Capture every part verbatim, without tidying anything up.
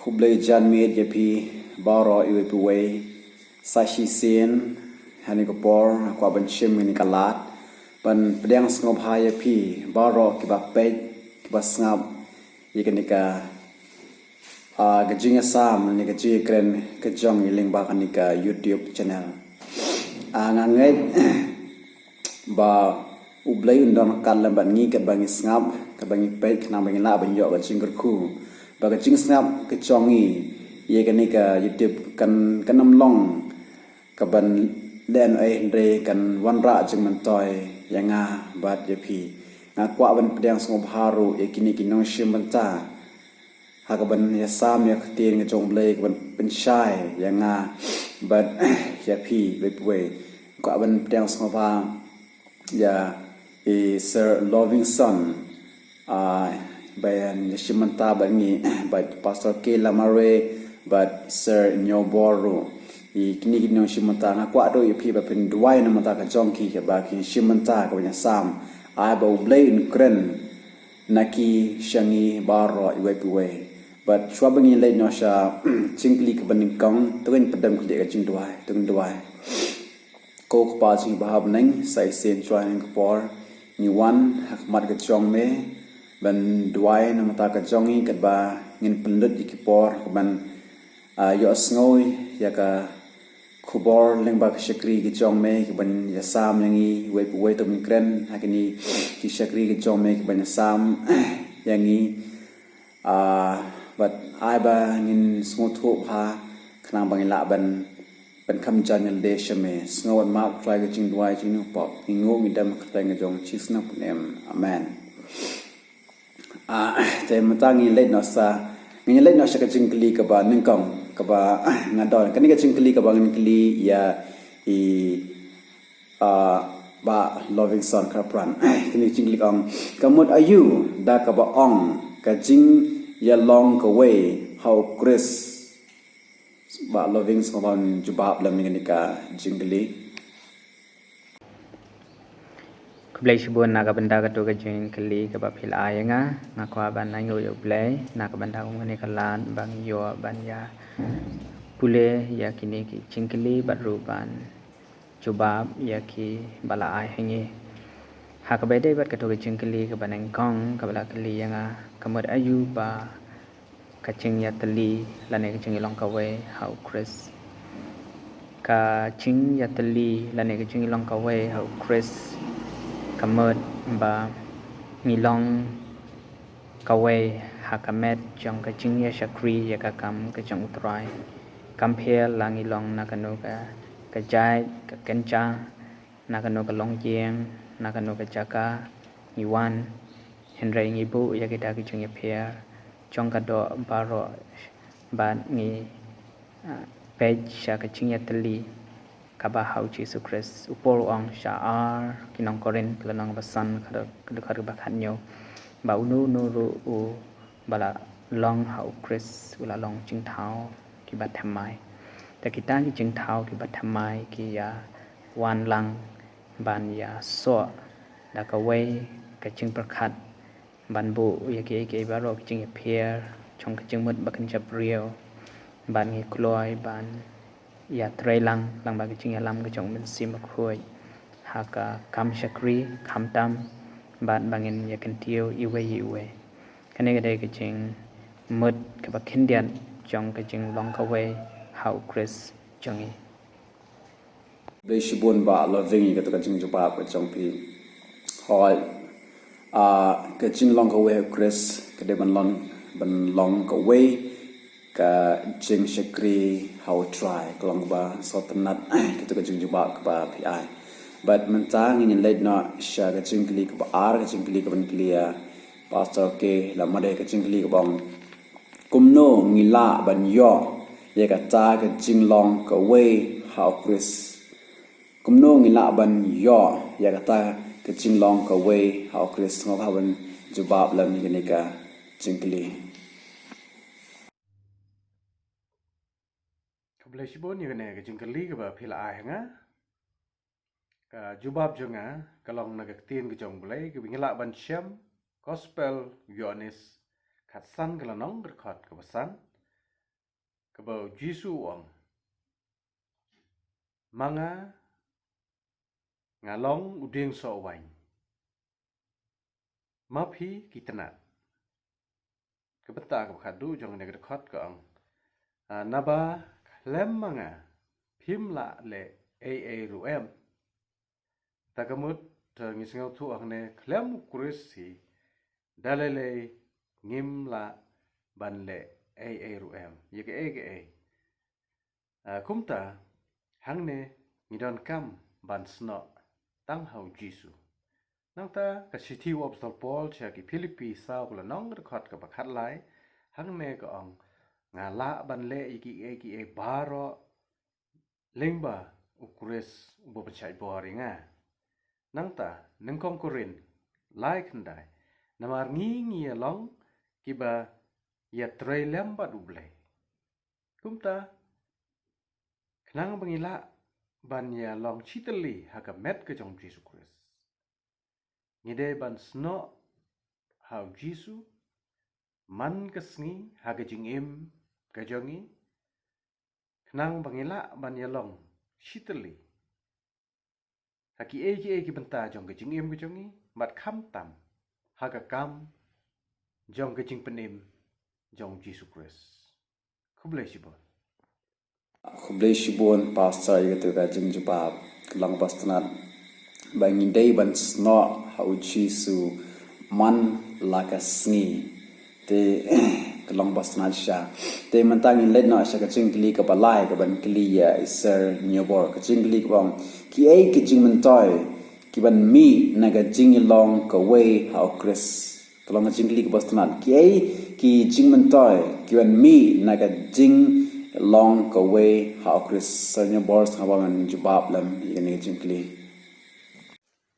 Khublei jan miet ïa phi baroh iwei pa iwei. Sa shisien ha kane ka por nga kwah ban shim ïa kane ka lad ban pdiang sngewbha ïa phi baroh kiba peit, kiba sngap ïa kane ka, ah, ka jingïasam ne ka jingïakren ka jong ngi lyngba kane ka YouTube channel. Ah, nga ngeit ba U Blei un don ryngkat lem bad ngi katba ngi sngap, katba ngi peit, khnang ba ngin lah ban ïoh ka jingkyrkhu. Ba ka jingsngap ka jong ngi ïa kane ka YouTube kan, kan ym long kaban leh ei, hynrei kan wanrah jingmyntoi ïa nga bad ïa phi. Nga kwah ban pdiang sngewbha ruh ïa kine ki nongshim bynta ha kaban ïasam ïa ka ktien ka jong U Blei, kaban pynshai ïa nga bad ïa phi iwei pa iwei. Kwah ban pdiang sngewbha ïa i Sir Lovingson, ah, ba ïa shim bynta bad ngi, bad Pastor K Lamare, bad Sir Nyobor ruh. I kine ki nongshim bynta, nga kwah ruh ïa phi ba phin duwai na ka bynta ka jong ki, ba ki shim bynta kaban ïasam. Ai ba U Blei un kren na ki sha ngi baroh iwei pa iwei. Bad shuwa ba ngin leit noh sha jingkylli kaba nyngkong, to ngin pyndonkam ka jingduwai, to ngin duwai. Ko Kpa jong ngi ba ha bneng, sa shisien shuwa ïa kane ka por ngi wan ha khmat ka jong me ban duwai na ka bynta ka jong ngi, katba ngin pynlut ïa ki por kaban, ah, ïohsngew ïa ka khubor lyngba ka shakri ka jong me, kaban ïasam ïa ngi iwei pa iwei. To ngin kren ha kine ki shakri ka jong me kaban ïasam ïa ngi. Ah, bad ai ba ngin sngewthuh bha, khnang ba ngin lah ban, ban kham jan ïalade sha me. Sngewbha map Trai ka jingduwai jong ngi, pop ngi nguh ngi dem ha ka kyrteng ka jong U Jisu nongpynim. Amen. Ah, te mynta ngin leit noh sa, ngin leit noh sha ka jingkylli kaba nyngkong kaba nga don. Kane ka jingkylli kaba ngin kylli ïa i, ah, Bah Lovingson Kharpran. Kane ka jingkylli ka ong, ka mut aïu da kaba ong ka jingïalong kawei ha U Khrist? Bah Lovingson, sngewbha jubab lem ïa kane ka jingkylli. Khublei shibun na ka bynta kato ka jingkylli kaba phi la ai ïa nga. Nga kwah ban ainguh ïa U Blei na ka bynta kum kane ka lad ba ngi ïoh ban ïa pule ïa kine ki jingkylli bad ruh ban jubab ïa ki ba la ai ha ngi. Ha kaba ïadei bad kato ka jingkylli kaba nyngkong kaba la kylli ïa nga, ka mut aïu ba ka jingïatylli lane ka jingïalong kawei ha U Khrist? Ka jingïatylli lane ka jingïalong kawei ha U Khrist ka mut ba ngi long kawei ha ka met jong ka jingïashakri ïa ka kam ka jong U Trai. Kam pher la ngi long na kano ka, ka jait, ka kynja, na kano ka longïing, na kano ka jaka ngi wan, hynrei ngi buh ïa kita ki jingïapher jong ka doh baroh bad ngi, ah, peit sha ka jingïatylli kaba ha U Jisu Khrist. U Paul u ong sha ar ki nong Korinth, ka lynnong ba san, ka dkhot, ka dkhot kaba khathynñiew, ba uno uno ruh uba la long ha U Khrist u la long jingthaw kiba thymmai. Te kita ki jingthaw kiba thymmai ki ïa wan lang ban ïasoh da kawei ka jingpyrkhat ban buh ïa kiei kiei baroh ki jingïapher jong ka jingmut ba kynja briew, ban ngi kloi ban ïatrei lang lyngba ka jingïalam ka jong U Mynsiem Bakhuid ha ka kam shakri, khamtam bad ba ngin ïakyntiew iwei ïa iwei. Kane ka dei ka jingmut kaba khyndiat jong ka jinglong kawei ha U Khrist jong ngi. Khublei shibun Bah Loving ïa kata ka jingjubab ka jong phi. Hooid. Ah, ka jinglong kawei ha U Khrist ka dei ban long, ban long kawei ka jingshakri ha U Trai, ka long kaba sngewtynnat kata ka jingjubab kaba phi ai. Bad mynta ngin leit noh sha ka jingkylli kaba ar, ka jingkylli kaban kylli ïa Pastor K Lamare, ka jingkylli kaba ong, kumno ngi lah ban ïoh ïa kata ka jinglong kawei ha U Khrist? Kumno ngi lah ban ïoh ïa kata ka jinglong kawei ha U Khrist? Sngewbha ban jubab lem ïa kane ka jingkylli. Khublei shibun ïa kane ka jingkylli kaba phi la ai ha nga. Ka jubab jong nga ka long na ka ktien ka jong U Blei kaba ngi lah ban shem, Gospel Ïoannis khatsan, ka lynnong, ka dkhot kaba san. Kaba u Jisu u ong, ma nga nga long u dieng soh waiñ, ma phi ki tnat. Ka bynta kaba khatduh jong kane ka dkhot ka ong, ah, naba khlem ma nga phim lah leh ei ei ruh em. Ta ka mut, eh, ngi sngewthuh hangne khlem u Khrist hi da lei lei ngim lah ban leh ei ei ruh em, ïa kaei kaei. Ah, kumta hangne ngi donkam ban snoh tang ha u Jisu. Nangta ka shithi u Apostol Paul sha ki Philippi saw, ka lynnong ka dkhot kaba khatlai, hangne ka ong, nga lah ban leh ïa kiei kiei baroh lyngba u Khrist uba pynshait bor ïa nga. Nangta nyngkong Korinth lai khyndai, namar ngi ngi ïa long kiba ïatrei lem bad u Blei. Kumta khnang ba ngi lah ban ïa long shitylli ha ka met ka jong u Jisu Khrist, ngi dei ban snoh ha u Jisu man ka sngi ha ka jingim ka jong ngi, khnang ba ngi lah ban ïa long shitylli ha kiei kiei ki bynta jong ka jingim ka jong ngi, bad khamtam ha ka kam jong ka jingpynim jong u Jisu Khrist. Khublei shibun. Khublei shibun Pastor ïa katu ka jingjubab. Ka long ba sngewtynnat ba ngi dei ban snoh ha u Jisu man la ka sngi. Te ka long ba sngewtynnat shisha. Te mynta ngin leit noh sha ka jingkylli kaba lai kaban kylli ïa i Sir Nyobor. Ka jingkylli kaba ong, kiei ki jingmyntoi kiban mih na ka jingïalong kawei ha u Khrist? Ka long ka jingkylli kaba sngewtynnat. Kiei ki jingmyntoi kiban mih na ka jingïalong kawei ha u Khrist? Sir Nyobor, sngewbha ban jubab lem ïa kane ka jingkylli.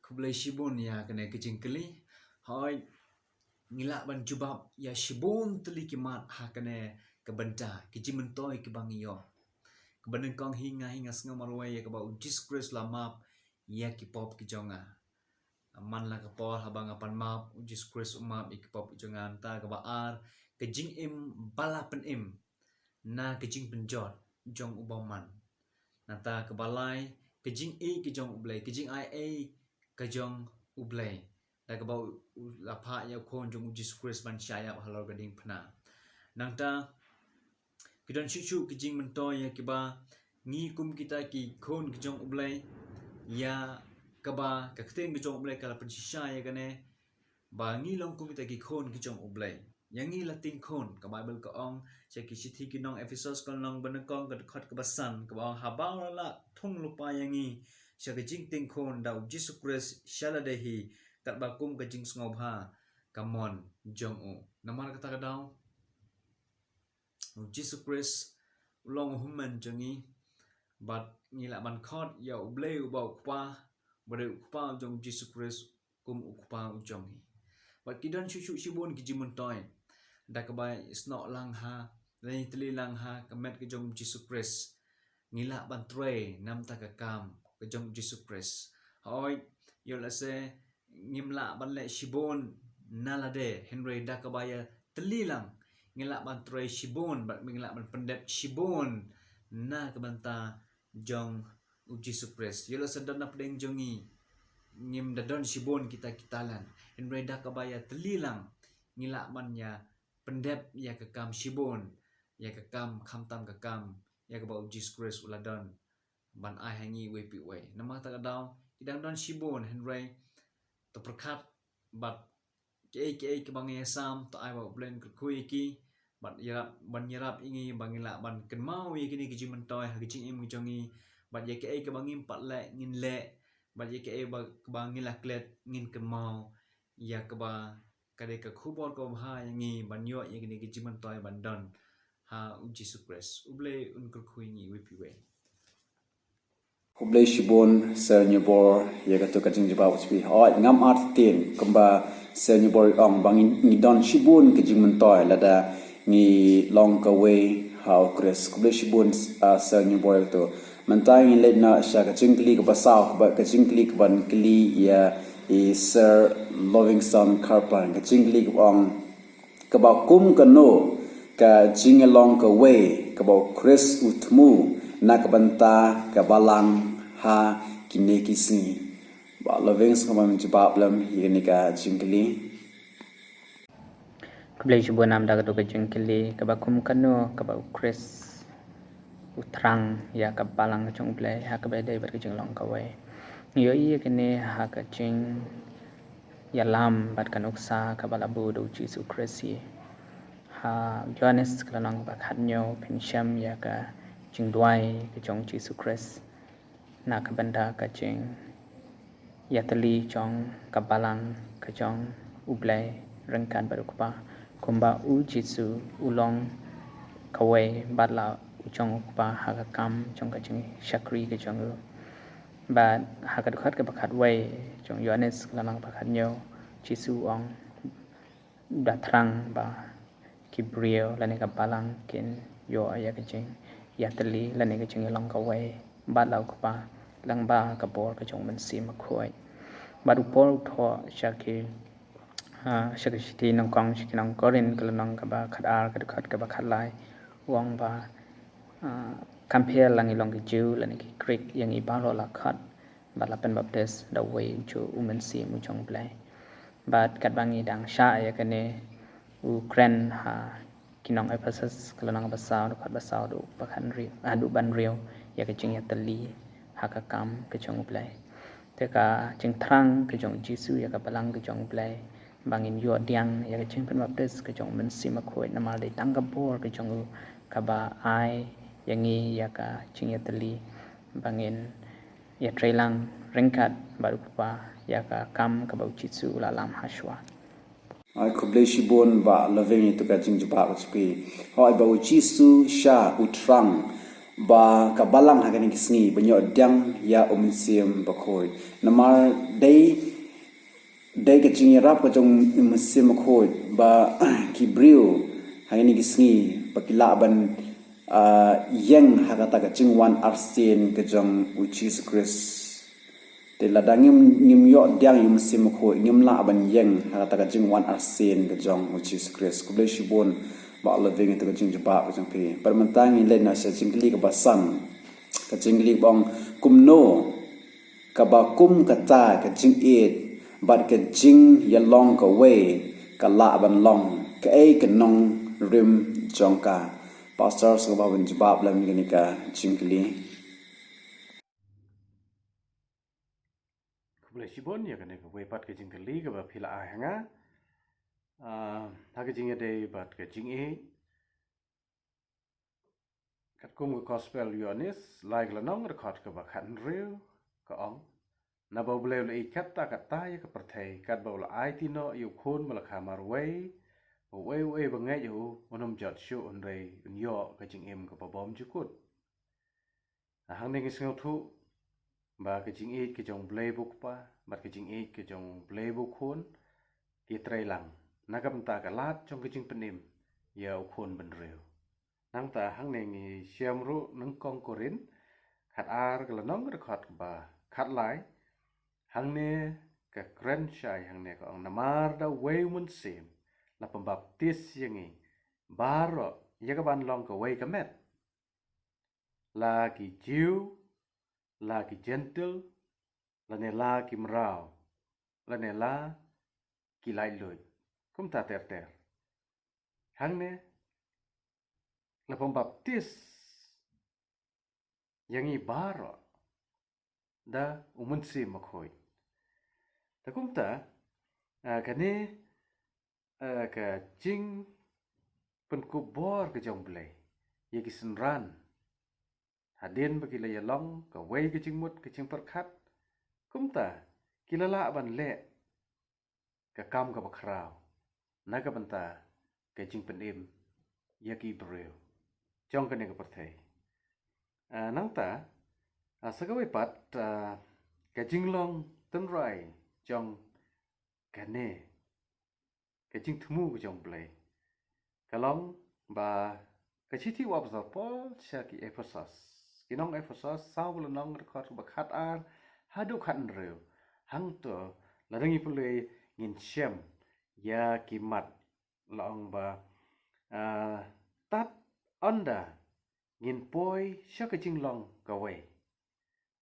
Khublei shibun ïa kane ka jingkylli. Hooid, ngi lah ban jubab ïa shibun tylli ki mat ha kane ka bynta, ki jingmyntoi kiba ngi ïoh. Kaba nyngkong hi nga hi nga sngew marwei ïa kaba u Jisu Khrist u la map ïa ki pop ki jong nga. Man la ka por haba nga pan map, u Jisu Khrist u map ïa ki pop ki jong nga. Nangta kaba ar, ka jingim ba la pynim na ka jingpynjot jong u bymman. Nangta kaba lai, ka jingïeit ka jong u Blei, ka jingaiei ka jong u Blei, da kaba u, u la phah ïa u Khun jong u Jisu Khrist ban shah ïap halor ka diengphna. Nangta ki don shuh shuh ki jingmyntoi ïa kiba ngi kum kita ki khun ki jong u Blei, ïa kaba ka ktien ka jong u Blei ka la pynshisha ïa kane, ba ngi long kum kita ki khun ki jong u Blei. Ïa ngi la tieng khun, ka Baibl ka ong sha ki shithi ki nong Ephesos ka lynnong ba nyngkong ka dkhot kaba san, kaba ong, haba u la lah thung lypa ïa ngi sha ka jingtieng khun da u Jisu Khrist sha lade hi, katba kum ka jingsngewbha ka mon jong u. Namar kata ka daw, u Jisu Khrist u long u hynmen jong ngi, bad ngi lah ban khot ïa u Blei uba u Kpa, ba dei u Kpa u jong u Jisu Khrist, kum u Kpa u jong ngi. Bad ki don shuh shuh shibun ki jingmyntoi, da kaba snoh lang ha, lane tylli lang ha ka met ka jong u Jisu Khrist, ngi lah ban trei namar ka kam ka jong u Jisu Khrist. Hooid, ïoh lehse ngim lah ban leh shibun na lade, hynrei da kaba ïa tylli lang ngi lah ban trei shibun, bad ngi lah ban pyndep shibun na ka bynta jong u Jisu Khrist. Ïoh lehse don na pdeng jong ngi, ngim da don shibun kita ki talent, hynrei da kaba ïa tylli lang ngi lah ban ïa pyndep ïa ka kam shibun, ïa ka kam, khamtam ka kam ïa kaba u Jisu Khrist u la don ban ai ha ngi iwei pa iwei. Namar kata ka daw, ki dang don shibun, hynrei to pyrkhat bad kiei kiei kiba ngi ïasam, to ai ba u Blei un kyrkhu ïa ki, bad ïarap, ban ïarap ïa ngi ba ngin lah ban kynmaw ïa kine ki jingmyntoi ha ki jingim ki jong ngi, bad ïa kiei kiba ngim pat leh ngin leh, bad ïa kiei ba, ba ngin lah klet ngin kynmaw ïa kaba ka dei ka khubor kaba bha ïa ngi ban ïoh ïa kine ki jingmyntoi ban don ha u Jisu Khrist. U Blei un kyrkhu ïa ngi iwei pa iwei. Khublei shibun Sir Nyobor ïa katu ka jingjubab u spi. Hooid, ngam artatien kumba Sir Nyobor u ong ba ngi, ngi don shibun ki jingmyntoi lada ngi long kawei ha u Khrist. Khublei shibun, ah, Sir Nyobor ïa katu. Mynta ngin leit noh sha ka jingkylli kaba saw, kaba, ka jingkylli kaban kylli ïa i Sir Lovingstone Kharplang. Ka jingkylli kaba ong, kaba kum kano Ka jingïalong kawei kaba u Khrist u thmu na ka bynta ka balang ha kine ki sngi. Bah Loving, sngewbha ban jubab lem ïa kane ka jingkylli. Khublei shibun namar da kato ka jingkylli, kaba kum kano kaba u Khrist u thrang ïa ka balang jong u Blei ha kaba ïadei bad ka jinglong kawei. Ngi ïohi ïa kane ha ka jingïalam bad ka nuksa kaba la buh da u Jisu Khrist hi. Ha Ïoannis ka lynnong ba khathynñiew phin shem ïa ka jingduwai ka jong u Jisu Khrist na ka bynta ka jingïatylli jong ka balang ka jong u Blei ryngkat bad u Kpa, kumba u Jisu u long kawei bad la u jong u Kpa ha ka kam jong ka jingshakri ka jong u. Bad ha ka dkhot kaba khatwei jong Ïoannis ka lynnong ba khathynñiew, Jisu u ong, da thrang ba ki briew lane ka balang kin ïoh ïa ka jingïatylli lane ka jingïalong kawei bad la u Kpa lyngba ka bor ka jong u Mynsiem Bakhuid. Bad u Paul u thoh sha ki, ah, sha ka shithi nyngkong sha ki nong Korinth ka lynnong kaba khatar ka dkhot kaba khatlai, u ong ba, ah, kam pher la ngi long ki Jiw lane ki Grik, ïa ngi baroh la khot bad la pynbaptis da uwei u Mynsiem u jong u Blei. Bad katba ngi dang shah ïa kane, u kren ha ki nong Ephesus ka lynnong ba saw, dkhot ba saw haduh ba khathynriew, haduh ba hynriew, ïa ka jingïatylli ha ka kam ka jong u Blei. Te ka jingthrang ka jong u Jisu ïa ka balang ka jong u Blei, ba ngin ïoh pdiang ïa ka jingpynbaptis ka jong u Mynsiem Bakhuid, namar dei tang ka bor ka jong u kaba ai ïa ngi ïa ka jingïatylli ba ngin ïatreilang ryngkat bad u Kpa ïa ka kam kaba u Jisu u la lam ha shuwa. Ai, khublei shibun Bah Loving ïa kato ka jingjubab ka jong phi. Hooid, ba u Jisu sha u thrang ba ka balang ha kine ki sngi ban ïoh pdiang ïa u Mynsiem Bakhuid. Namar dei dei ka jingïarap ka jong u Mynsiem Bakhuid ba ki briew ha kine ki sngi ba ki lah ban, ah, ïeng ha kata ka jingwan arsien ka jong u Jisu Khrist. Te lada ngim, ngim ïoh pdiang ïa u Mynsiem Bakhuid, ngim lah ban ïeng ha kata ka jingwan arsien ka jong u Jisu Khrist. Khublei shibun Bah Loving ïa kato ka jingjubab ka jong phi. Bad mynta ngin leit noh sha jingkylli kaba san. Ka jingkylli ba ong, kumno kaba kum kata ka jingïeit bad ka jingïalong kawei ka lah ban long, kaei ka nongrim jong ka? Pastor, sngewbha ban jubab lem ïa kane ka jingkylli. Khublei shibun ïa kane kawei pat ka jingkylli kaba phi la ai ha nga. Ah, ha ka jingïadei bad ka jingïeit, katkum ka Gospel Ïoannis, lai ka lynnong, dkhot kaba khathynriew, ka ong, naba u Blei u la ïeit katta katta ïa ka pyrthei, katba u la aiti noh ïa u Khun ba la kha marwei, ba uei uei ba ngeit ïa u un ym jot shuh, hynrei un ïoh ka jingim kaba bymjukut. Hangne ngi sngewthuh ba ka jingïeit ka jong u Blei ba u Kpa bad ka jingïeit ka jong u Blei ba u Khun ki treilang na ka bynta ka lad jong ka jingpynim ïa u Khun bynriew. Nangta hangne ngi shem ruh nyngkong Korinth khatar ka lynnong, dkhot kaba khatlai. Hangne ka kren shai, hangne ka ong, namar da uwei u Mynsiem la pynbaptis ïa ngi baroh ïa kaban long kawei ka met, la ki Jiw, la ki Jentil, lane la ki mraw, lane la ki laitluid. Kumta ter ter. Hangne la pynbaptis ïa ngi baroh da u Mynsiem Bakhuid. Te kumta, ah, kane, ah, ka jingpynkup bor ka jong u Blei ïa ki synran, hadien ba ki la ïalong kawei ka jingmut ka jingpyrkhat, kumta ki la lah ban leh ka kam kaba khraw na ka bynta ka jingpynim ïa ki briew jong kane ka pyrthei. Ah, nangta, ah, sa kawei pat, ah, ka jinglong tynrai jong kane ka jingthmu ka jong u Blei ka long ba ka shithi u Apostol Paul sha ki Ephesos, ki nong Ephesos, saw ka lynnong, dkhot kaba khatar haduh khathynriew. Hangto lada ngi pule ngin shem ïa ki mat, la ong ba, ah, tad ynda ngin poi sha ka jinglong kawei.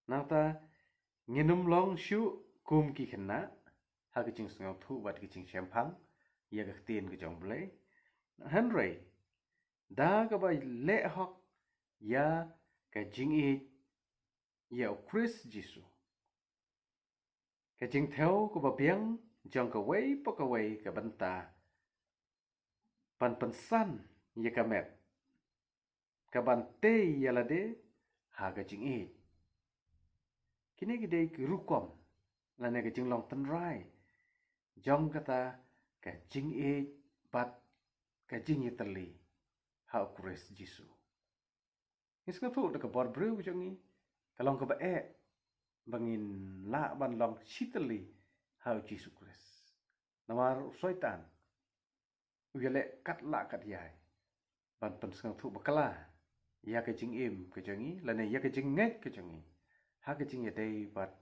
Nangta ngin ym long shuh kum ki khynnah ha ka jingsngewthuh bad ka jingshemphang ïa ka ktien ka jong U Blei. Hynrei da kaba leh hok ïa ka jingïeit ïa U Khrist Jisu. Ka jingthew kaba biang jong kawei pa kawei ka bynta ban pynsan ïa ka met, ka ban tei ïa lade ha ka jingïeit. Kine ki dei ki rukom lane ka jinglong tynrai jong kata ka jingïeit bad ka jingïatylli ha U Khrist Jisu. Ngi sngewthuh da ka bor briew jong ngi ka long kaba eh ba ngin lah ban long shitylli ha U Jisu Khrist. Namar u Soitan u ïaleh kat lah kat ïai ban pynsngewthuh bakla ïa ka jingim ka jong ngi lane ïa ka jingngeit ka jong ngi ha ka jingïadei bad,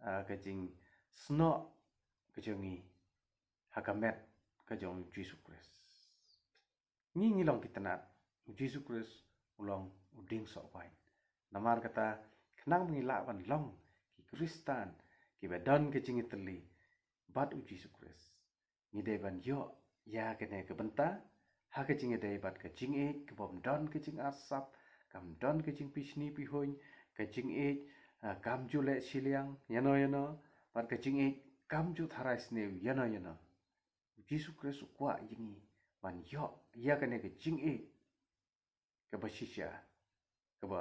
ah, ka jingsnoh ka jong ngi ha ka met ka jong U Jisu Khrist. Ngi ngi long ki tnat, U Jisu Khrist u long u dieng soh waiñ. Namar kata, khnang ba ngi lah ban long ki Khristan kiba don ka jingïatylli bad U Jisu Khrist, ngi dei ban ïoh ïa kane ka bynta ha ka jingïadei bad ka jingïeit kabym don ka jingarsap, kam don ka jingpishni pihuiñ, ka jingïeit, ah, kam ju leh shiliang ïano ïano, bad ka jingïeit kam ju tharai sniew ïano ïano. U Jisu Khrist u kwah ïa ngi ban ïoh ïa kane ka jingïeit kaba shisha, kaba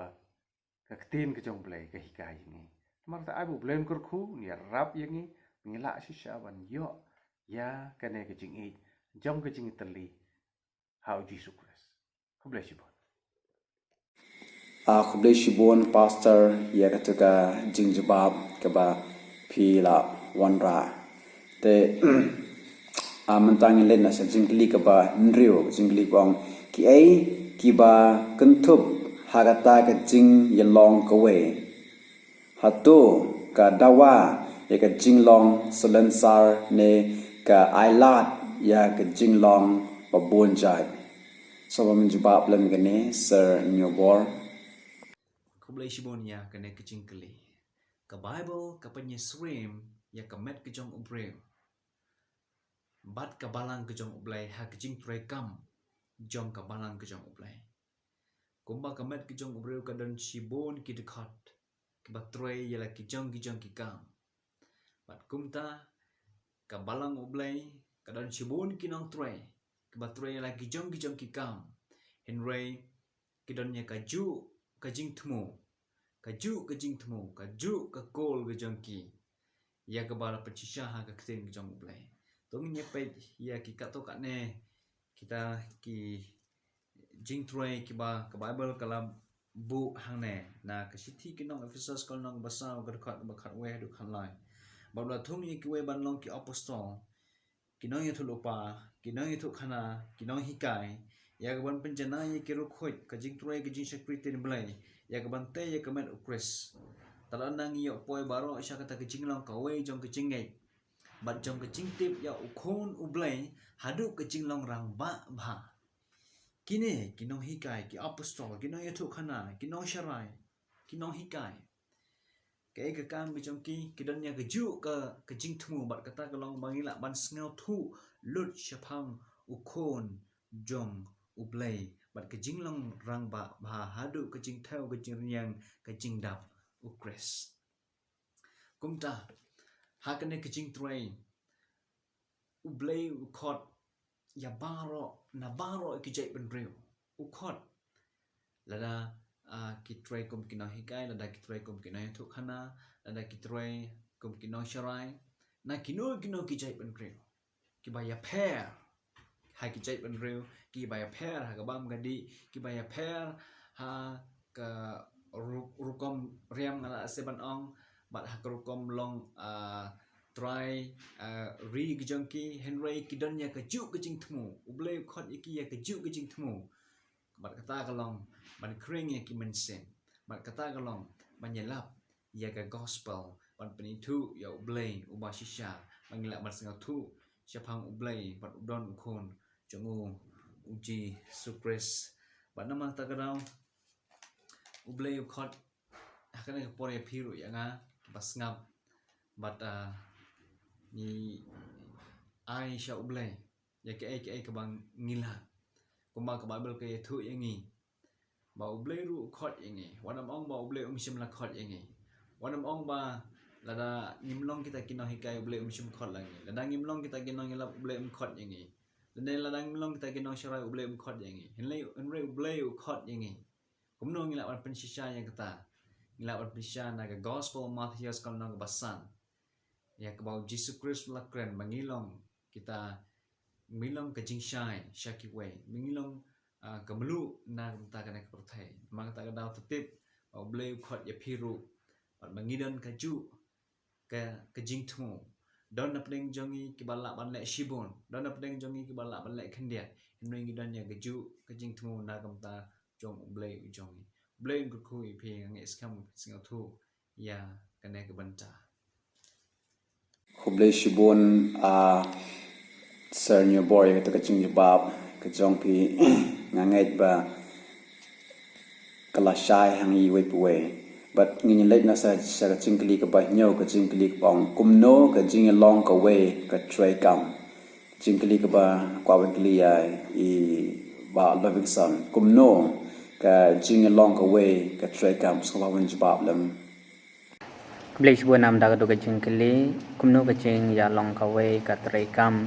ka ktien ka jong U Blei ka hikai ïa ngi. Namar kata ai ba U Blei un kyrkhu, un ïarap ïa ngi ba ngi lah shisha ban ïoh ïa kane ka jingïeit jong ka jingïatylli ha U Jisu Khrist. Khublei shibun. Ah, khublei shibun Pastor ïa kata ka jingjubab kaba phi la wanrah. Te, ah, mynta ngin leit noh sha jingkylli kaba hynriew, jingkylli ba ong, kiei kiba kynthup ha kata ka jingïalong kawei? Hato ka dawa ïa ka jinglong salonsar ne ka ailad ïa ka jinglong ba bun jait? Sngewbha ban jubab lem kane, Sir Nyobor. Khublei shibun ïa kane ka jingkylli. Ka Baibl ka pynïasyriem ïa ka met ka jong u briew bad ka balang ka jong U Blei ha ka jingtrei kam jong ka balang ka jong U Blei. Kumba ka met ka jong u briew ka don shibun ki dkhot kiba trei ïa la ki jong ki jong ki kam. Bad kumta ka balang U Blei ka don shibun ki nongtrei kiba trei ïa la ki jong ki jong ki kam. Hynrei ki don ïa kajuh ka jingthmu, kajuh ka jingthmu, kajuh ka kol ka jong ki ïa kaba la pynshisha ha ka ktien ka jong U Blei. To ngin ïa peit ïa ki katto katne kita ki jingtrei kiba ka Baibl ka la buh hangne na ka shithi ki nong Ephesos ka lynnong ba saw ka dkhot ba khatwei haduh khatlai. Ba la thung ïa kiwei ban long ki apostol, ki nongïathuhlypa, ki nongïathuhkhana, ki nonghikai, ïa ka ban pynjanai ïa ki riewkhuid, ka jingtrei, ka jingshakri ktien Blei, ïa ka ban tei ïa ka met U Khrist. Te lada ngi ïoh poi baroh sha kata ka jinglong kawei jong ka jingngeit bad jong ka jingtip ïa U Khun U Blei haduh ka jinglong rangbah bha. Kine ki nonghikai, ki apostol, ki nongïathuhkhana, ki nongsharai, ki nonghikai, kaei ka kam ka jong ki, ki don ïa kajuh ka, ka jingthmu bad kata ka long ba ngi lah ban sngewthuh lut shaphang U Khun jong U Blei bad ka jinglong rangbah bha haduh ka jingthew, ka jingriang, ka jingdap U Khrist. Kumta ha kane ka jingtrei U Blei u khot ïa baroh na baroh ki jaitbynriew. U khot lada, ah, ki trei kum ki nonghikai, lada ki trei kum ki nongïathuhkhana, lada ki trei kum ki nongsharai, na kino kino ki jaitbynriew kiba ïapher ha ki jaitbynriew, kiba ïapher ha ka bam ka dih, kiba ïapher ha ka ru-, rukom riam nga la sdang ban ong, bad ha ka rukom long, ah, trai, ah, ri ka jong ki, hynrei ki don ïa kajuh ka jingthmu. U Blei u khot ïa ki ïa kajuh ka jingthmu. Bad kata ka long ban khring ïa ki mynsiem. Bad kata ka long ban ïalap ïa ka gospel, ban pynithuh ïa U Blei uba shisha, ban ïalap ban sngewthuh shaphang U Blei bad u don U Khun jong u, U Jisu Khrist Bad namar kata ka daw, U Blei u khot ha kane ka por ïa phi ruh ïa nga, ba sngap, bad, ah, ngi ai sha U Blei ïa kaei kaei kaba ngi lah. Kumba ka Baibl ka ïathuh ïa ngi ba U Blei ruh u khot ïa ngi. Wat nym ong ba U Blei um shym la khot ïa ngi. Wat nym ong ba lada ngim long kita ki nonghikai U Blei um shym khot la ngi. Lada ngim long kita ki nongïalap U Blei um khot ïa ngi. Lada, lada ngim long kita ki nongsharai U Blei um khot ïa ngi. Hynrei, hynrei U Blei u khot ïa ngi. Kumno ngi lah ban pynshisha ïa kata? Ngi lah ban pynshisha na ka Gospel Mathaios ka lynnong kaba san, ïa kaba U Jisu Khrist u la kren ba ngi long kita, ngi long ka jingshai sha kiwei, ngi long, ah, ka mluh na ka bynta kane ka pyrthei. Namar kata ka daw, to tip ba U Blei u khot ïa phi ruh, bad ba ngi don kajuh ka, ka jingthmu. Don na pdeng jong ngi kiba lah ban leh shibun, don na pdeng jong ngi kiba lah ban leh khyndiat, hynrei ngi don ïa kajuh ka jingthmu na ka bynta jong U Blei u jong ngi. U Blei un kyrkhu ïa phi. Nga ngeit skhem phi sngewthuh ïa kane ka bynta. Khublei shibun, ah, Sir Newbor, ïa kata ka jingjubab ka jong phi. Nga ngeit ba ka la shai ha ngi iwei pa iwei. Bad ngin ïa leit noh sa sha ka jingkylli kaba hynñiew, ka jingkylli kaba ong, kumno ka jingïalong kawei ka treikam? Jingkylli kaba kwah ban kylli ïa i Bah Lovingson, kumno ka jingïalong kawei ka treikam? Sngewbha ban jubab lem. Khublei shibun namar kata ka jingkylli, kumno ka jingïalong kawei ka treikam?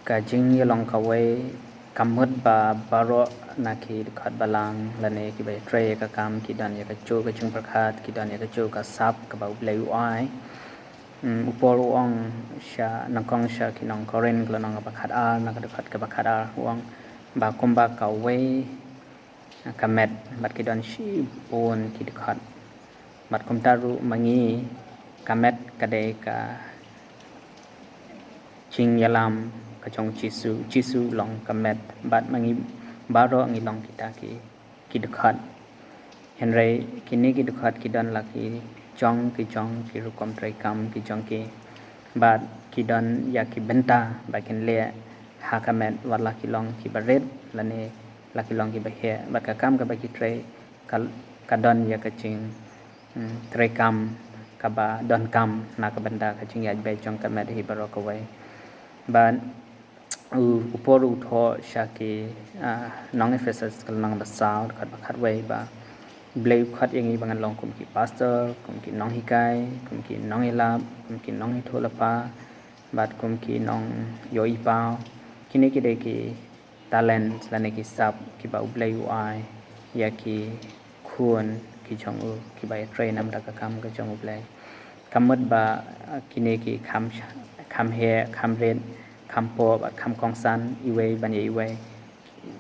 Ka jingïalong kawei, ka mut ba baroh na ki dkhot balang lane kiba ïatrei ïa ka kam ki don ïa kajuh ka jingpyrkhat, ki don ïa kajuh ka sap kaba U Blei u ai. Hmm, u Paul u ong sha, nyngkong sha ki nong Korinth ka lynnong kaba khatar, na ka dkhot kaba khatar, u ong ba kumba kawei ka met, bad ki don shibun ki dkhot. Bad kumta ruh ma ngi, ka met ka dei ka jingïalam ka jong U Jisu, U Jisu u long ka met, bad ma ngi baroh ngi long kita ki, ki dkhot. Hynrei kine ki dkhot ki don la ki jong ki jong ki rukom treikam ki jong ki, bad ki don ïa ki bynta ba kin leh ha ka met, wat la ki long kiba rit lane la ki long kiba heh, bad ka kam kaba ki trei ka, ka don ïa ka jing, hmm, treikam kaba donkam na ka bynta ka jingïaid beit jong ka met hi baroh kawei. Bad u, u Paul u thoh sha ki, ah, nong Ephesus ka lynnong ba saw, dkhot ba khatwei, ba U Blei u khot ïa ngi ba ngan long kum ki pastor, kum ki nonghikai, kum ki nongïalap, kum ki nongïathuhlypa, bad kum ki nongïohipaw. Kine ki dei ki talent lane ki sap kiba U Blei u ai ïa ki khun ki jong u kiba ïatrei namar ka kam ka jong U Blei. Ka mut ba, ah, kine ki kham sh-, kham heh, kham rit, kham pop, kham kongsan iwei ban ïa iwei.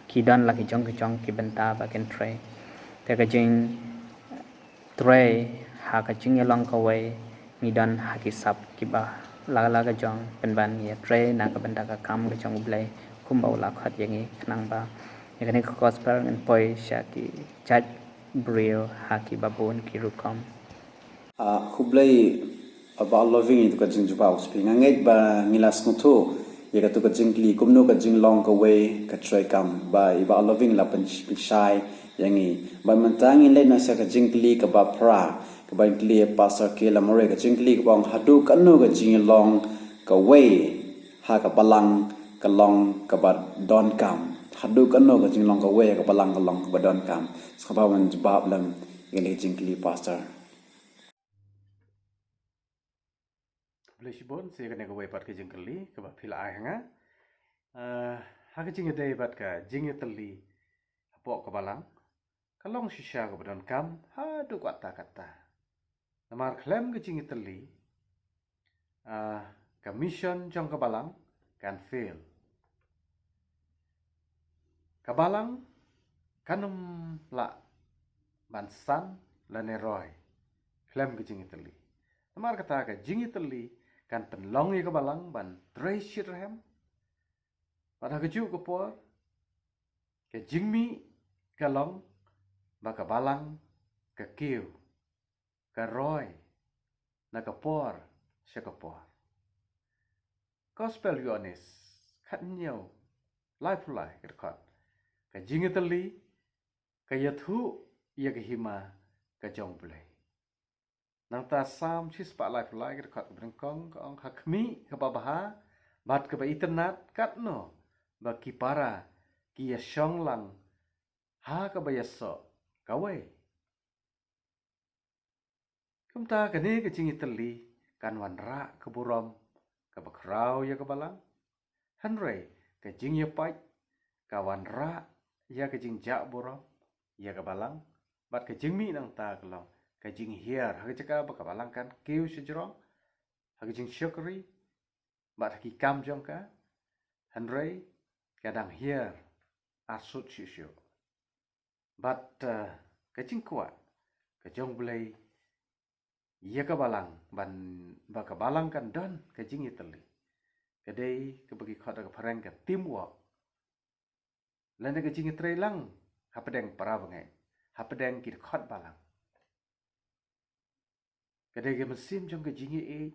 Ki don la ki jong ki jong ki bynta ba kin trei. Te ka jing trei ha ka jingïalong kawei, ngi don ha ki sap kiba la la ka jong, pynban ngi ïatrei na ka bynta ka kam ka jong U Blei, kumba u la khot ïa ngi, khnang ba ïa kane ka gospel ngin poi sha ki jait briew ha kiba bun ki rukom. Ah, khublei, ah, Bah Loving, ïa ka jingjubab u spi. Nga ngeit ba ngi la sngewthuh ïa katu ka jingkylli, kumno ka jinglong kawei ka treikam, ba i Bah Loving la pyn-, pynshai ïa ngi. Bad mynta ngin leit noh sha ka jingkylli kaba phra, kaba kylli ïa Pastor K. Lamare, ka jingkylli kaba ong, haduh katno ka jinglong kawei ha ka balang ka long kaba donkam? Haduh katno ka jinglong kawei ha ka balang ka long kaba donkam? Sngewbha ban jubab lem ïa kane ka jingkylli, Pastor. Khublei shibun, sa kane kawei pat ka jingkylli kaba phi la ai ha nga. Eh, ha ka jingïadei bad ka jingïatylli hapoh ka balang, ka long shisha kaba donkam haduh katta katta. Namar khlem ka jingïatylli, ah, ka mission jong ka balang kan fail. Ka balang kan ym lah ban san lane roi khlem ka jingïatylli. Namar kata ka jingïatylli kan pynlong ïa ka balang ban trei shitrhem. Bad ha kajuh ka por, ka jingmih ka long ba ka balang ka kiew, ka roi na ka por sha ka por. Gospel Ïoannis khathynñiew, laiphew lai ka dkhot. Ka jingïatylli ka ïathuh ïa ka hima ka jong U Blei. Nangta Salm shispah laiphew lai ka dkhot kaba nyngkong ka ong, ha khmih kaba bha bad kaba itynnad katno ba ki para ki ïashong lang ha kaba ïasoh kawei. Kumta kane ka jingïatylli kan wanrah ka burom kaba khraw ïa ka balang. Hynrei ka jingïapait ka wanrah ïa ka jingjah burom ïa ka balang. Bad ka jingmih nangta ka long ka jinghiar ha ka jaka ba ka balang kan kiew shajrong, ha ka jingshakri bad ha ki kam jong ka. Hynrei ka dang hiar arsut shuh shuh. Bad, eh, ka jingkwah ka jong U Blei ïa ka balang ban, ba ka balang kan don ka jingïatylli, ka dei kaba ki khot ha ka phareng ka teamwork. Lane ka jingïatreilang hapdeng para bangeit, hapdeng ki dkhot balang. Ka dei ka mynsiem jong ka jingïeit,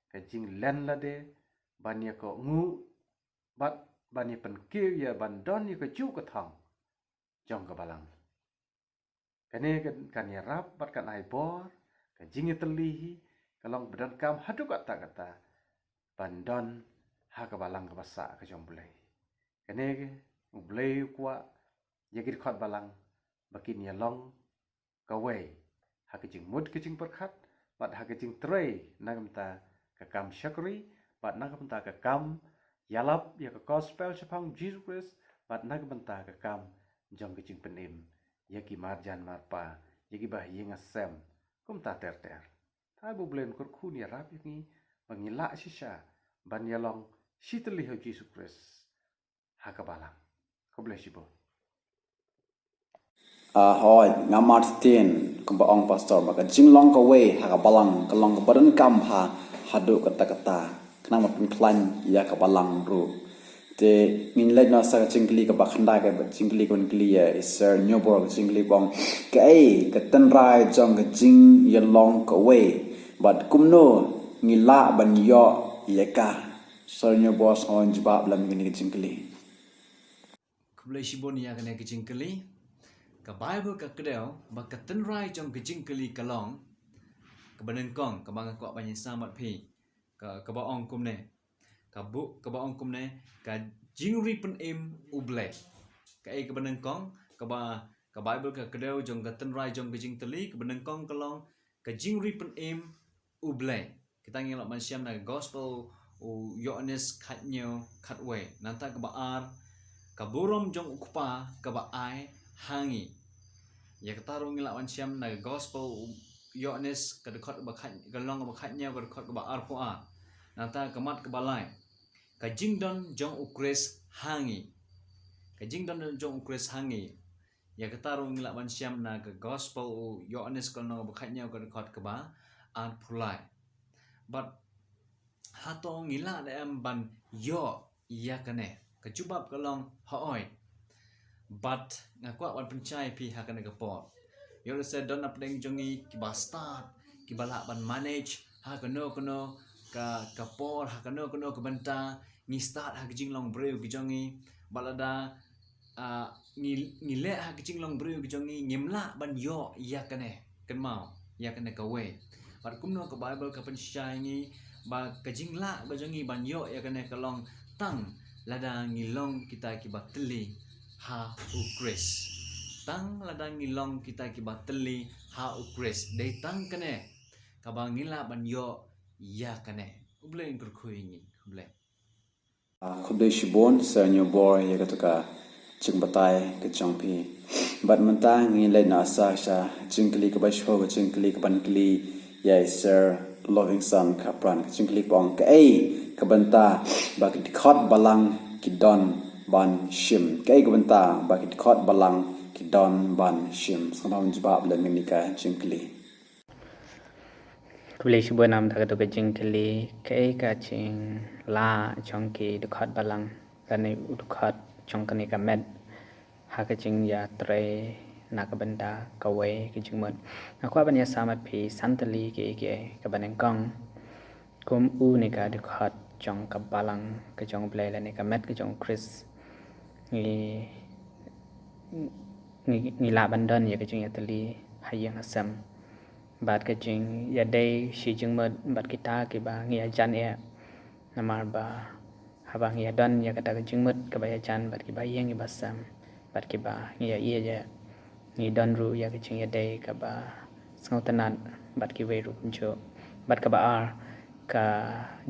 ka jinglen lade ban ïa kohnguh bad ban ïa pynkiew ïa ban don ïa kajuh ka thong jong ka balang. Kane kan, kan ïarap bad kan ai bor, ka jingïatylli hi ka long ba donkam haduh katta katta ban don ha ka balang kaba sah ka jong U Blei. Kane U Blei u kwah ïa ki dkhot balang ba kin ïalong kawei ha ka jingmut ka jingpyrkhat bad ha ka jingtrei na ka bynta ka kam shakri bad na ka bynta ka kam ïalap ïa ka gospel shaphang Jisu Khrist bad na ka bynta ka kam jong ka jingpynim ïa ki marjan marpa, ïa kiba ïeng ha sem, kumta ter ter. Te U Blei un kyrkhu un ïarap ïa ngi ba ngin lah shisha ban ïalong shitylli ha U Jisu Khrist ha ka balang. Khublei shibun. Ah, hooid, nga Martin, kumba ong pastor, ba ka jinglong kawei ha ka balang ka long kaba donkam bha haduh katta katta, khnang ban pynkhlaiñ ïa ka balang ruh. Te ngin leit noh sa ka jingkylli kaba khyndai, ka jingkylli kaba kylli ïa i Sir Nyobor, ka jingkylli ba ong, kaei ka tynrai jong ka jingïalong kawei bad kumno ngi lah ban ïoh ïa ka? Sir Nyobor, sngewbha jubab lem ïa kane ka jingkylli. Khublei shibun ïa kane ka jingkylli. Ka Baibl ka kdew ba ka tynrai jong ka jingkylli ka long, kaba nyngkong kaba nga kwah ban ïasam bad phi, ka, kaba ong kumne. Ka buk kaba ong kumne, ka jingri pynim U Blei. Kaei kaba nyngkong, kaba ka Baibl ka kdew jong ka tynrai jong ka jingkylli, kaba nyngkong ka long ka jingri pynim U Blei. Kita ngi lah ban shem na ka gospel u Ïoannis khathynñiew khatwei. Nangta kaba ar, ka burom jong U Kpa kaba ai ha ngi. Ïa kata ruh ngi lah ban shem na ka gospel u Ïoannis ka dkhot kaba khat, ka lynnong kaba khathynñiew ka dkhot kaba arphew ar. Nangta ka mat kaba lai, ka jingdon jong U Khrist ha ngi. Ka jingdon jong U Khrist ha ngi. Ïa kata ruh ngi lah ban shem na ka gospel u Ïoannis ka lynnong kaba khathynñiew ka dkhot kaba arphew lai. Bad hato ngi lah da em ban ïoh ïa kane? Ka jubab ka long hooid. Bad nga kwah ban pynshai phi ha kane ka por. Ïoh lehse don napdeng jong ngi kiba stad, kiba lah ban manage ha kano kano ka, ka por, ha kano kano ka bynta, ngi stad ha ka jinglong briew ka jong ngi, bad lada, ah, ngi, ngi leh ha ka jinglong briew ka jong ngi, ngim lah ban ïoh ïa kane, kynmaw, ïa kane kawei. Bad kumno ka Baibl ka pynshai ngi ba ka jinglah ka jong ngi ban ïoh ïa kane ka long tang lada ngi long kita kiba tylli ha U Khrist. Tang lada ngi long kita kiba tylli ha U Khrist. Dei tang kane kaba ngi lah ban ïoh ïa kane. U Blei un kyrkhu ïa ngi. Khublei. Ah, khublei shibun Sir Nyobor ïa kata ka jingbatai ka jong phi. Bad mynta ngin leit noh sa sha jingkylli kaba shiphew, ka jingkylli kaban kylli ïa i Sir Lovingson Khapran. Ka jingkylli ka ong, kaei ka bynta ba ki dkhot balang ki don ban shim? Kaei ka bynta ba ki dkhot balang ki don ban shim? Sngewbha jubab lem ïa kane ka jingkylli. Khublei shibun namar kata ka jingkylli, kaei ka jinglah jong ki dkhot balang lane u dkhot jong kane ka met ha ka jingïatrei na ka bynta kawei ka jingmut? Nga kwah ban ïasam bad phi san tylli kiei kiei. Kaba nyngkong, kum une ka dkhot jong ka balang ka jong U Blei lane ka met ka jong U Khrist, ngi ngi lah ban don ïa ka jingïatylli ha ïing ha sem bad ka jingïadei shi jingmut bad kita kiba ngi ïajan eh. Namar ba haba ngi ïadon ïa kata ka jingmut kaba ïajan bad kiba ïing kiba sem bad kiba ngi ïa ïa ïa ngi don ruh ïa ka jingïadei kaba sngewtynnat bad kiwei ruh kumjuh. Bad kaba ar, ka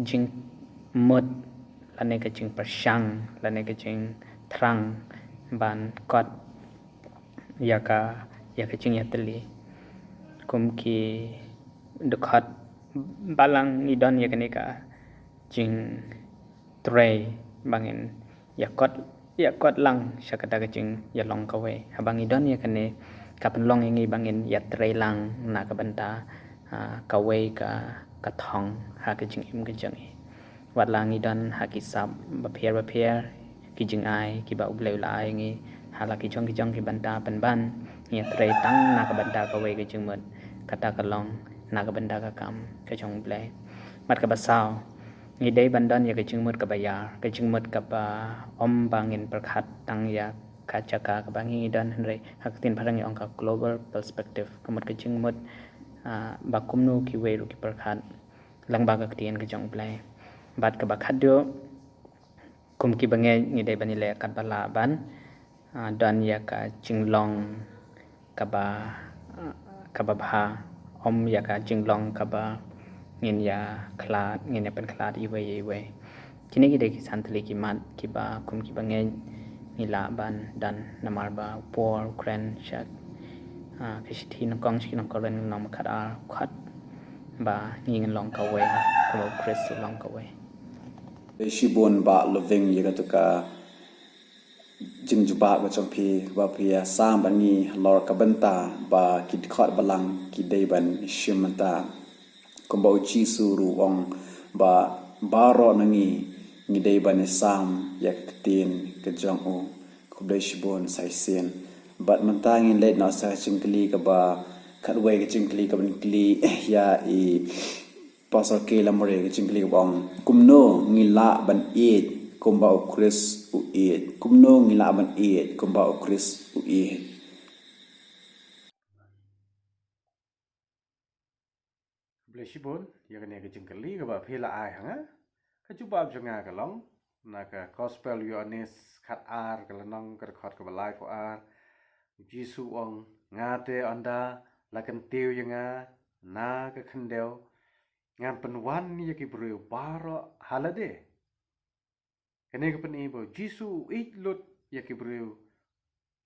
jingmut lane ka jingpyrshang lane ka jingthrang ban kot ïa ka ïa ka jingïatylli. Kum ki dkhot balang ngi don ïa kane ka jingtrei ba ngin ïa kot ïa kot lang sha kata ka jingïalong kawei. Haba ngi don ïa kane ka pynlong ïa ngi ba ngin ïatrei lang na ka bynta ah, kawei ka ka thong ha ka jingim ka jong ngi. Wat la ngi don ha ki sap bapher bapher, ki jingai kiba U Blei u la ai ngi ha la ki jong ki jong ki bynta pynban ngi ïatrei tang na ka bynta kawei ka jingmut, kata ka long na ka bynta ka kam ka jong U Blei. Bad kaba saw, ngi dei ban don ïa ka jingmut kaba ïar, ka jingmut kaba ym ba ngin pyrkhat tang ïa ka jaka kaba ngi don, hynrei ha ka ktien phareng ngi ong ka global perspective, ka mut ka jingmut ah, ba kumno kiwei ruh ki pyrkhat lyngba ka ktien ka jong U Blei. Bad kaba khatduh, kum ki bangeit ngi dei ban ïaleh katba lah ban ah, don ïa ka jinglong kaba ah, kaba bha, ym ïa ka jinglong kaba ngin ïa khlad, ngin ïa pynkhlad iwei ïa iwei. Kine ki dei ki san tylli ki mat kiba kum ki bangeit ngi lah ban don namar ba u Paul u kren sha ah, ka shithi nyngkong sha ki nong Korinth lynnong ba khatar, khot ba ngi ngin long kawei kumba u Khrist u long kawei. Shibun Bah Loving ïa kata ka jingjubab ka jong phi ba phi ïa sam bad ngi halor ka bynta ba ki dkhot balang ki dei ban shim bynta. Kumba u Jisu ruh u ong ba baroh na ngi ngi dei ban ïa sam ïa ka ktien ka jong u. Khublei shibun sa shisien. Bad mynta ngin leit noh sha ka jingkylli kaba khatwei, ka jingkylli kaban kylli ïa i Pastor K Lamare, ka jingkylli kaba ong, kumno ngi lah ban ïeit kumba u Khrist u ïeit? Kumno ngi lah ban ïeit kumba u Khrist u ïeit? Khublei shibun ïa kane ka jingkylli kaba phi la ai ha nga. Ka jubab jong nga ka long na ka Gospel Ïoannis khatar, ka lynnong ka dkhot kaba laiphew ar. U Jisu u ong, nga te ynda la kyntiew ïa nga na ka khyndew, ngan pynwan ïa ki briew baroh ha lade. Kane ka pyni ba u Jisu u ïeit lut ïa ki briew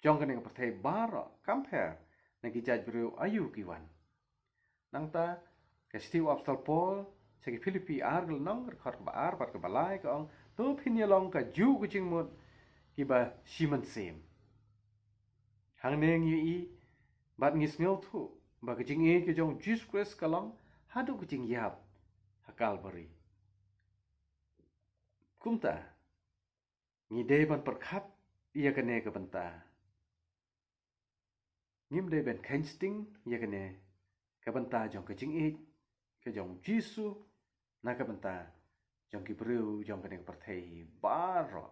jong kane ka pyrthei baroh, kam pher na ki jait briew aïu ki wan. Nangta ka shithi u Apostol Paul sha ki Philippi ar, ka lynnong ka dkhot kaba ar bad kaba lai, ka ong, to phin ïa long kajuh ka jingmut kiba shi mynsiem. Hangne ngi ïohi bad ngi sngewthuh ba ka jingïeit ka jong u Jisu Khrist ka long haduh ka jingïap ha Kalbari. Kumta ngi dei ban pyrkhat ïa kane ka bynta. Ngim dei ban kheiñ sting ïa kane ka bynta jong ka jingïeit ka jong u Jisu na ka bynta jong ki briew jong kane ka pyrthei baroh.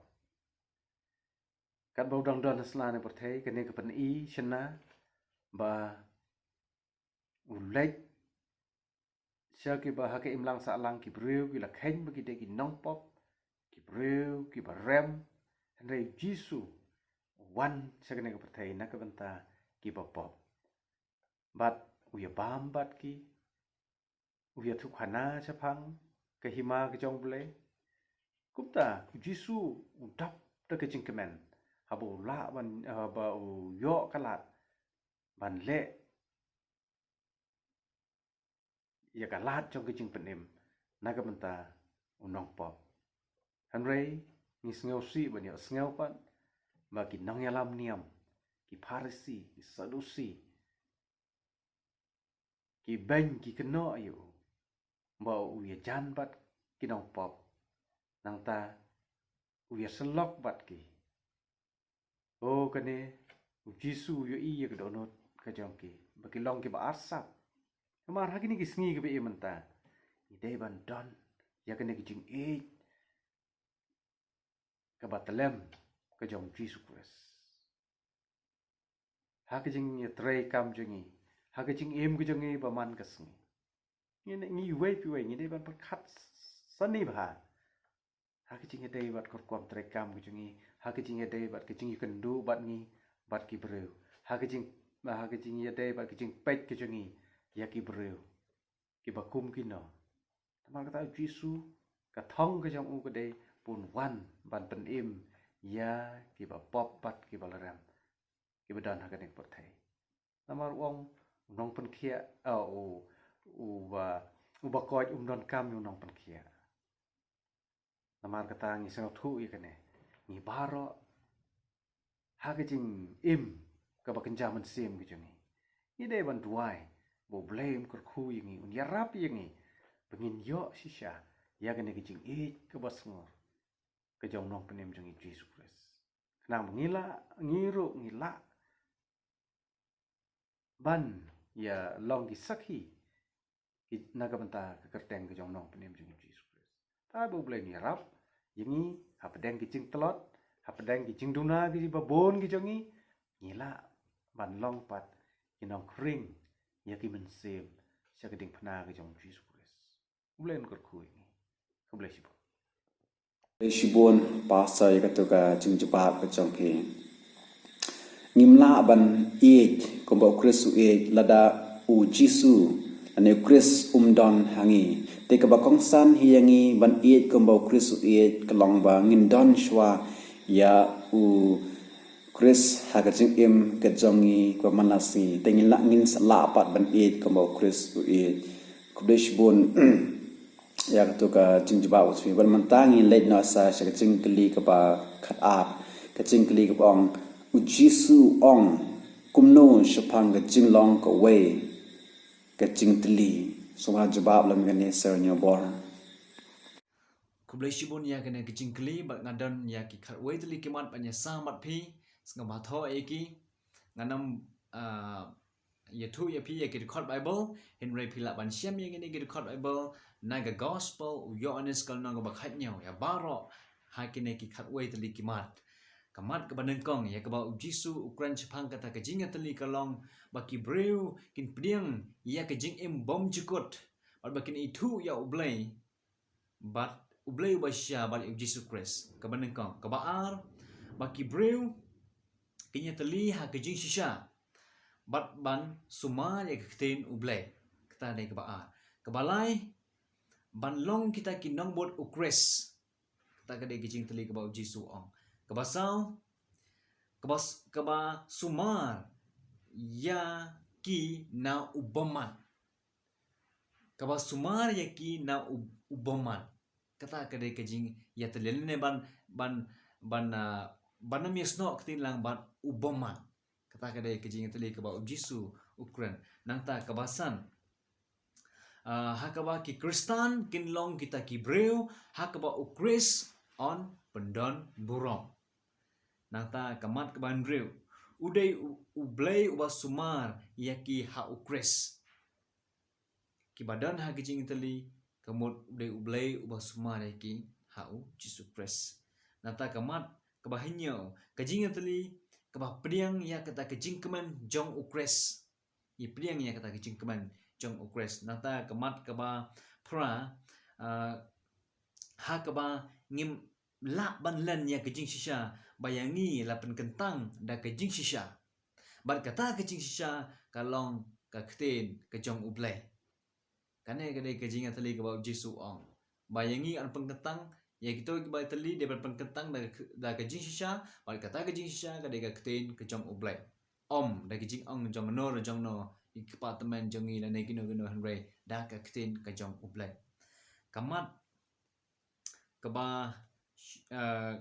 Katba u dang don ha sla ne pyrthei, kane ka pyni shynna ba u leit sha kiba ha ka imlang sahlang, ki briew ki la kheiñ ba ki dei ki nongpop, ki briew kiba rem, hynrei u Jisu u wan sha kane ka pyrthei na ka bynta kiba pop. Bad u ïa bam bad ki, u ïathuhkhana shaphang ka hima ka jong U Blei. Kumta u Jisu u dap da ka jingkmen haba u lah ban, haba u ïoh ka lad ban leh ïa ka lad jong ka jingpynim na ka bynta u nongpop. Hynrei ngi sngewsih ban ïohsngew pat ba ki nongïalam niam, ki Pharisi, ki Sadusi, ki beiñ, ki kynnoh ïa u ba u ïajan bad ki nongpop, nangta u ïasyllok bad ki. O kane u Jisu u ïohi ïa ka dohnud ka jong ki ba ki long kiba arsap. Namar ha kine ki sngi kiba ïa mynta ngi dei ban don ïa kane ka jingïeit kaba tlem ka jong u Jisu Khrist. ha ka jingïatrei kam jong ngi, ha ka jingim ka jong ngi ba man ka sngi. Ngi ne, ngi wei pi wei, ngi dei ban pyrkhat sani bha ha ka jingïadei bad ka rukom trei kam ka jong ngi, ha ka jingïadei bad ka jingïakynduh bad ngi, bad ki briew, ha ka jing, ha ka jingïadei bad ka jingpeit ka jong ngi ïa ki briew kiba kum ki nong. Namar kata u Jisu, ka thong ka jong u ka dei ba un wan ban pynim ïa kiba pop bad kiba larem, kiba don ha kane ka pyrthei. Namar u ong, u nongpynkhiah, ah, u, uba, uba koit um donkam ïa u nongpynkhiah. Namar kata ngi sngewthuh ïa kane, ngi baroh ha ka jingim kaba kynja mynsiem ka jong ngi, ngi dei ban duwai ba U Blei un kyrkhu ïa ngi, un ïarap ïa ngi, ba ngin ïoh shisha ïa kane ka jingïeit kaba sngur ka jong u Nongpynim jong ngi Jisu Khrist. Khnang ba ngi lah, ngi ruh ngi lah ban ïa long ki sakhi ki, na ka bynta ka kyrteng ka jong u Nongpynim jong ngi Jisu Khrist. Te ba U Blei un ïarap ïa ngi hapdeng ki jingtlot, hapdeng ki jingduna kiba bun ki jong ngi, ngi lah ban long pat ki nongkhring ïa ki mynsiem sha ka diengphna ka jong u Jisu Khrist. U Blei un kyrkhu ïa ngi. Khublei shibun. Khublei shibun, Pastor, ïa kato ka jingjubab ka jong phi. Ngim lah ban ïeit kumba u Khrist u ïeit lada u Jisu, lane u Khrist um don ha ngi. Te kaba kongsan hi ïa ngi ban ïeit kumba u Khrist u ïeit ka long ba ngin don shuwa ïa u Khrist ha ka jingim ka jong ngi kaba man la sngi. Te ngin lah, ngin sa lah pat ban ïeit kumba u Khrist u ïeit. Khublei shibun ïa kato ka jingjubab ka jong phi. Bad mynta ngin leit noh sa sha ka jingkylli kaba khatar. Ka jingkylli kaba ong, u Jisu u ong kumno shaphang ka jinglong kawei ka jingtylli? Sngewbha jubab lem ïa kane, Sir Ñiewbor. Khublei shibun ïa kane ka jingkylli, bad nga don ïa ki khatwei tylli ki mat ban ïasam bad phi, sngewbha thoh ïa ki. Ngan ym, ah, ïathuh ïa phi ïa ki dkhot Baibl, hynrei phi lah ban shem ïa kine ki dkhot Baibl na ka Gospel u Ïoannis ka lynnong kaba khathynñiew, ïa baroh ha kine ki khatwei tylli ki mat. Ka mat kaba nyngkong, ïa kaba u Jisu u kren shaphang kata ka jingïatylli ka long ba ki briew kin pdiang ïa ka jingim bymjukut, bad ba kin ithuh ïa U Blei, bad U Blei uba shisha bad ïa u Jisu Khrist. Kaba nyngkong. Kaba ar, ba ki briew kin ïatylli ha ka jingshisha bad ban sumar ïa ka ktien U Blei. Kata dei kaba ar. Kaba lai, ban long kita ki nongbud u Khrist. Kata ka dei ka jingtylli kaba u Jisu u ong. Kaba saw, kaba s-, kaba sumar ïa ki na u bymman. Kaba sumar ïa ki na u, u bymman. Kata ka dei ka jingïatylli ne ban, ban, ban, ah, ban ym ïasnoh ktien lang bad u bymman. Kata ka dei ka jingïatylli kaba u Jisu u kren. Nangta kaba san, ah, ha kaba ki Khristan kin long kita ki briew ha kaba u Khrist un pyndon burom. Nangta ka mat kaba hynriew, u dei u, U Blei uba sumar ïa ki ha u Khrist. Kiba don ha ka jingïatylli, ka mut u dei U Blei uba sumar ïa ki ha u Jisu Khrist. Nangta ka mat kaba hynñiew, ka jingïatylli kaba pdiang ïa kata ka jingkmen jong u Khrist. Ngi pdiang ïa kata ka jingkmen jong u Khrist. Nangta ka mat kaba phra, ah, ha kaba ngim lah ban len ïa ka jingshisha, ba ïa ngi la pynkyntang da ka jingshisha. Bad kata ka jingshisha ka long ka ktien ka jong U Blei. Kane ka dei ka jingïatylli kaba u Jisu u ong, ba ïa ngi yn pynkyntang, ïa kito kiba ïatylli dei ban pynkyntang da ka, da ka jingshisha, bad kata ka jingshisha ka dei ka ktien ka jong U Blei. Ym da ka jingong jong no jong no, ïa ki kpa tymmen jong ngi lane kino kino, hynrei da ka ktien ka jong U Blei. Ka mat kaba, eh,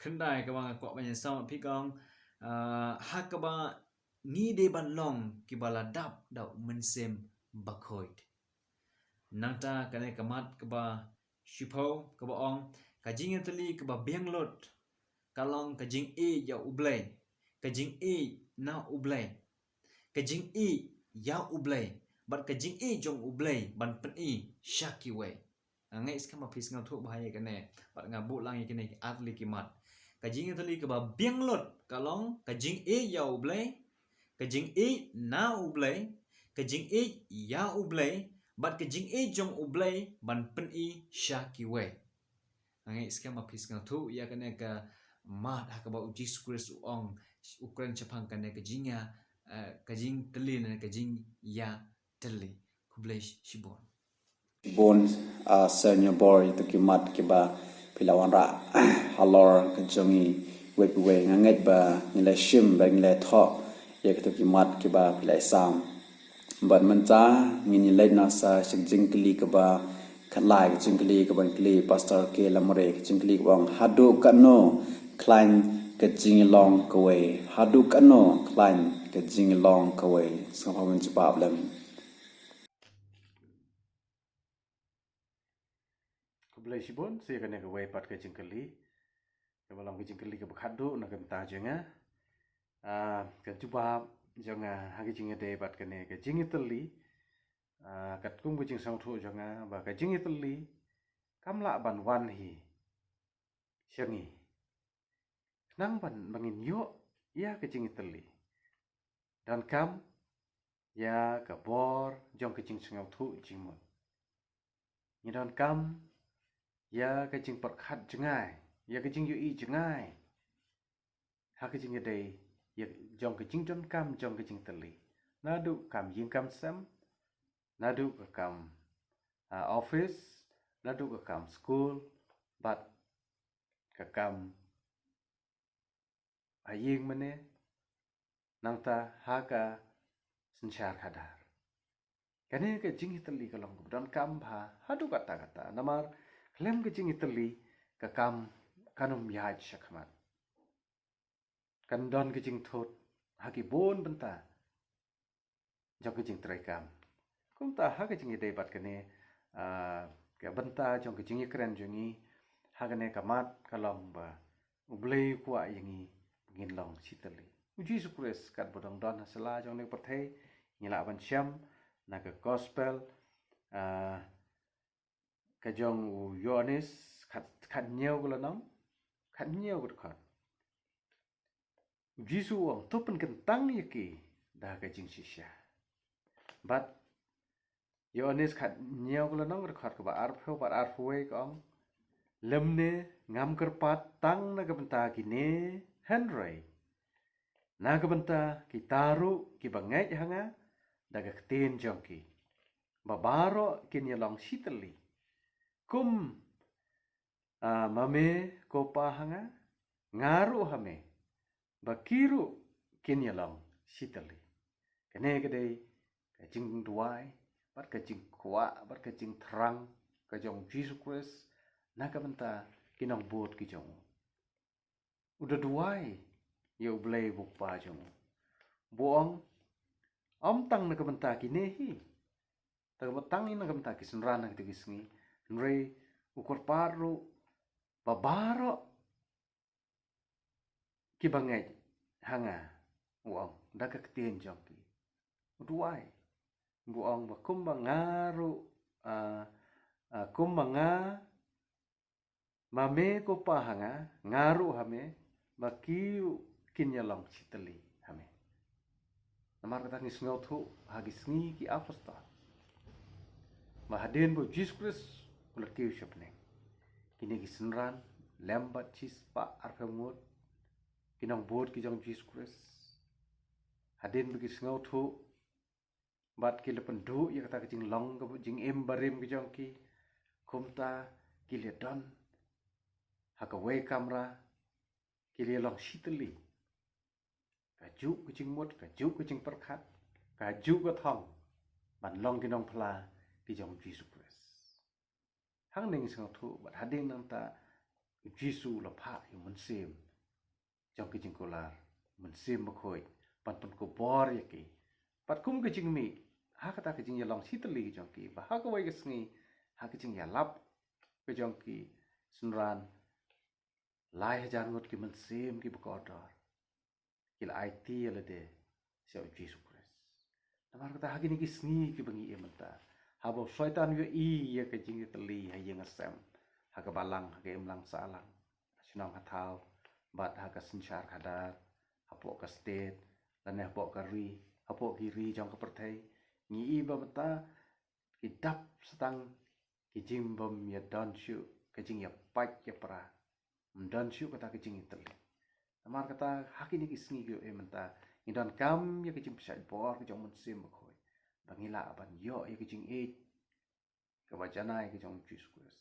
khyndai kaba nga kwah ban ïasam bad phi ka ong, eh, ha kaba ngi dei ban long kiba la dap da u Mynsiem Bakhuid. Nangta kane ka mat kaba shiphew kaba ong, ka jingïatylli kaba biang lut ka long ka jingïeit ïa U Blei, ka jingïeit na U Blei, ka jingïeit ïa U Blei, bad ka jingïeit jong U Blei ban pyni sha kiwei. Nga ngeit skhem ba phi sngewthuh bha ïa kane, bad nga buh lang ïa kine ki ar tylli ki mat. Ka jingïatylli kaba biang lut ka long ka jingïeit ïa U Blei, ka jingïeit na U Blei, ka jingïeit ïa U Blei, bad ka jingïeit jong U Blei ban pyni sha kiwei. Nga ngeit skhem ba phi sngewthuh ïa kane ka mat ha kaba U Jisu Khrist u ong, u kren shaphang kane ka jingïa, eh, ka jingtylli ne ka jingïatylli. Khublei shibun. Bun, ah, senior bor ïa kito ki mat kiba phi la wanrah halor ka jong ngi wei pa wei. Nga ngeit ba ngi la shim ba ngi la thoh ïa kito ki mat kiba phi la sam. Bad mynta ngin ïa leit noh sa sha ka jingkylli kaba khatlai, ka jingkylli kaba kylli Pastor K. Lamare, ka jingkylli kaba ong, haduh katno khlaiñ ka jingïalong kawei, haduh katno khlaiñ ka jingïalong kawei. Sngewbha ban jubab lem. Khublei shibun, sa ïa kane kawei pat ka jingkylli. Kaba long ka jingkylli kaba khatduh na ka bynta jong nga. Ah, ka jubab jong nga ha ka jingïadei bad kane ka jingïatylli. Ah, katkum ka jingsngewthuh jong nga ba ka jingïatylli kam lah ban wan hi sha ngi. Khnang ban ba ngin ïoh ïa ka jingïatylli, donkam ïa ka bor jong ka jingsngewthuh jingmut. Ngi donkam ïa ka jingpyrkhat jngai, ïa ka jingïohi jngai ha ka jingïadei, ïa jong ka jingdonkam jong ka jingtylli. Naduh kam ïing kam sem, naduh ka kam, ah, office, naduh ka kam skul, bad ka kam ha ïing mane, nangta ha ka synshar khadar. Kane ka jingïatylli ka long kaba donkam bha haduh katta katta. Namar khlem ka jingïatylli ka kam kan ym ïaid shakhmat. Kan don ka jingthut ha ki bun bynta jong ka jingtrei kam. Kumta ha ka jingïadei bad kane, ah, ka bynta jong ka jingïakren jong ngi ha kane ka mat ka long ba U Blei u kwah ïa ngi ngin long shitylli. U Jisu Khrist katba u dang don ha sla jong ne pyrthei, ngi lah ban shem na ka gospel, ah, ka jong u Ïoannis khat, khathynñiew ka lynnong, khathynñiew ka dkhot. U Jisu u ong, to pynkyntang ïa ki da ka jingshisha. Bad Ïoannis khathynñiew ka lynnong, dkhot kaba arphew bad arphew wei ka ong, lymne ngam kyrpad tang na ka bynta kine, hynrei na ka bynta kita ruh kiba ngeit ha nga da ka ktien jong ki, ba baroh kin ïalong shitylli. Kum, ah, ma me ko Pa ha nga, nga ruh ha me, ba ki ruh kin ïalong shitylli. Kane ka dei ka jingduwai bad ka jingkwah bad ka jingthrang ka jong Jisu Khrist na ka bynta ki nongbud ki jong u. U da duwai ïa U Blei U Kpa jong u, ba u ong, ym tang na ka bynta kine hi, tang, tang na ka bynta ki synran ha kito ki sngi, hynrei u kyrpad ruh ba baroh kiba ngeit ha nga, u ong, da ka ktien jong ki. U duwai, u ong ba kumba nga ruh, ah, ah, kumba nga, ma me ko Pa ha nga, nga ruh ha me, ba ki ruh kin ïalong shitylli ha me. Namar kata ngi sngewthuh ha ki sngi ki apostol, ba hadien ba u Jisu Khrist u la kiew sha bneng, kine ki synran lem bad shispah arphew ngut ki nongbud ki jong u Jisu Khrist, hadien ba ki sngewthuh bad ki la pynduh ïa kata ka jinglong, ka jingim barim ka jong ki, kumta ki la don ha kawei kamra, ki la long shitylli. Kajuh ka jingmut, kajuh ka jingpyrkhat, kajuh ka thong ban long ki nongphla ki jong u Jisu Khrist. Hangne ngi sngewthuh bad hadien nangta u Jisu u la phah ïa u Mynsiem jong ka jingkular, Mynsiem Bakhuid, ban pynkupbor ïa ki. Bad kum ka jingmih ha kata ka jingïalong shitylli ka jong ki, ba ha kawei ka sngi, ha ka jingïalap ka jong ki synran, lai hajar ngut ki mynsiem kiba kordor ki la aiti ïa lade sha u Jisu Khrist. Namar kata ha kine ki sngi kiba ngi im mynta, haba u Soitan u ïohi ïa ka jingïatylli ha ïing ha sem, ha ka balang, ha ka imlang sahlang, ha shnong ha thaw, bad ha ka synshar khadar, hapoh ka state, lane hapoh ka ri, hapoh ki ri jong ka pyrthei. Ngi i ba mynta ki dap sa tang ki jingbym ïa don shuh ka jingïapait ïapra. Ym don shuh kata ka jingïatylli. Namar kata ha kine ki sngi ki ïoh mynta ngi donkam ïa ka jingpynshlur ka jong u Mynsiem Bakhuid ba ngi lah ban ïoh ïa ka jingïeit kaba janai ka jong u Jisu Khrist.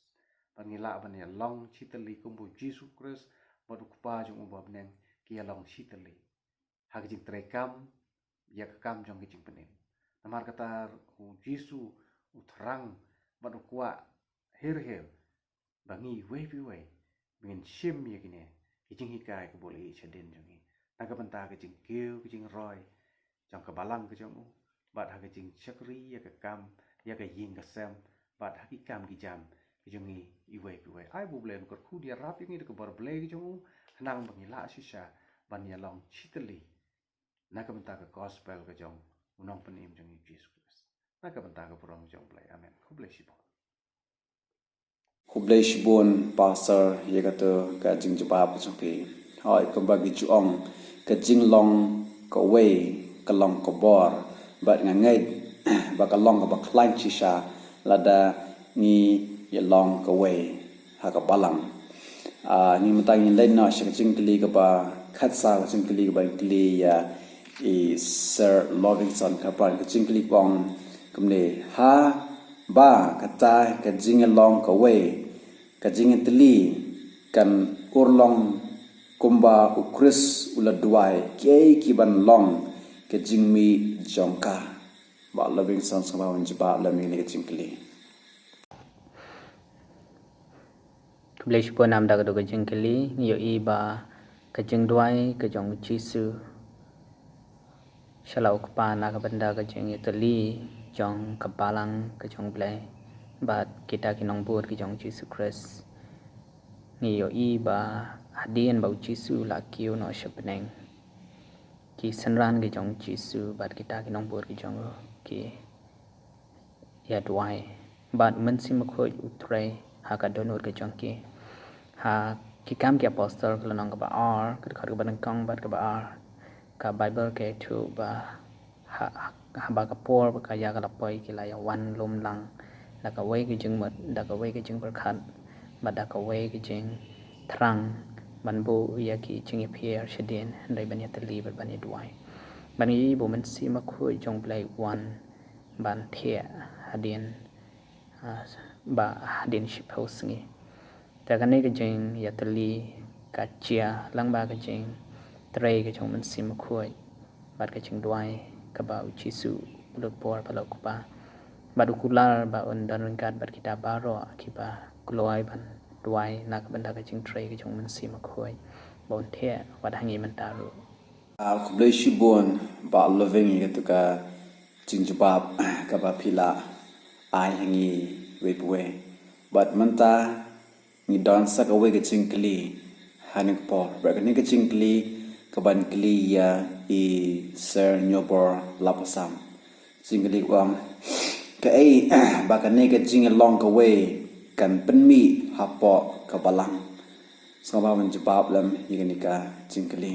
Ba ngi lah ban ïalong shitylli kumba u Jisu Khrist bad u Kpa jong u ba ha bneng ki ïalong shitylli ha ka jingtrei kam ïa ka kam jong ka jingpynim. Namar kata u Jisu u thrang bad u kwah her her ba ngi iwei pa iwei ba ngin shim ïa kine ki jinghikai kaba u la ïeit shadien jong ngi na ka bynta ka jingkiew ka jingroi jong ka balang ka jong u, bad ha ka jingshakri ïa ka kam, ïa ka ïing ka sem, bad ha ki kam ki jam ka jong ngi iwei pa iwei. Ai ba u Blei un kyrkhu ïarap ïa ngi da ka bor Blei ka jong u, khnang ba ngi lah shisha ban ïalong shitylli na ka bynta ka gospel ka jong u Nongpynim jong ngi Jisu Khrist. Na ka bynta ka burom jong u Blei. Amen. Khublei shibun. Khublei shibun, Pastor, ïa kato ka jingjubab ka jong phi. Hooid, kumba ki ju ong, ka jinglong kawei ka long ka bor, bad nga ngeit ba ka long kaba khlaiñ shisha lada ngi ïalong kawei ha ka balang. Ah, ngi mynta ngin leit noh sha ka jingkylli kaba khatsaw, ka jingkylli kaba kylli ïa i Sir Lovingson Kharpran, ka jingkylli kaba ong kumne: Haba kata ka jingïalong kawei, ka jingïatylli kan urlong kumba u Khrist u la duwai, kiei ki ban long ka jingmih jong ka? Bah Lovingson, sngewbha ban jubab lem ïa kane ka jingkylli. Khublei shibun namar kata ka jingkylli. Ngi ïohi ba ka jingduwai ka jong u Jisu sha la u Kpa na ka bynta ka jingïatylli jong ka balang ka jong u Blei bad kita ki nongbud ka jong u Jisu Khrist. Ngi ïohi ba hadien ba u Jisu u la kiew noh sha bneng, ki synran ki jong u Jisu bad kita ki nongbud ki jong u ki ïaduwai bad u Mynsiem Bakhuid u trei ha ka dohnud ka jong ki. Ha Ki Kam ki Apostol ka lynnong kaba ar, ka dkhot kaba nyngkong bad kaba ar, ka Baibl ka ïathuh ba ha, ha, haba ka por ba ka ïa ka la poi, ki la ïa wan lum lang da kawei ka jingmut, da kawei ka jingpyrkhat bad da kawei ka jingthrang ban buh ïa ki jingïapher shadien, hynrei ban ïatylli bad ban ïaduwai. Bad ngi ïohi ba u Mynsiem Bakhuid jong u Blei u wan ban thiah hadien, ah, ba hadien shiphew sngi. Te kane ka jingïatylli ka jia lyngba ka jingtrei ka jong u Mynsiem Bakhuid bad ka jingduwai kaba u Jisu u lut por bad la u Kpa, bad u kular ba un don ryngkat bad kita baroh kiba kloi ban duwai na ka bynta ka jingtrei ka jong u Mynsiem Bakhuid ba un thiah wat ha ngi mynta ruh. Ah, khublei shibun Bah Loving ïa kato ka jingjubab kaba phi la ai ha ngi iwei pa iwei. Bad mynta ngi don sa kawei ka jingkylli ha kane ka por. Bad kane ka jingkylli ka ban kylli ïa i Sir Nyobor Lapasam. Jingkylli ka ong: Kaei ba kane ka jingïalong kawei kan pynmih hapoh ka balang? Sngewbha ban jubab lem ïa kane ka jingkylli.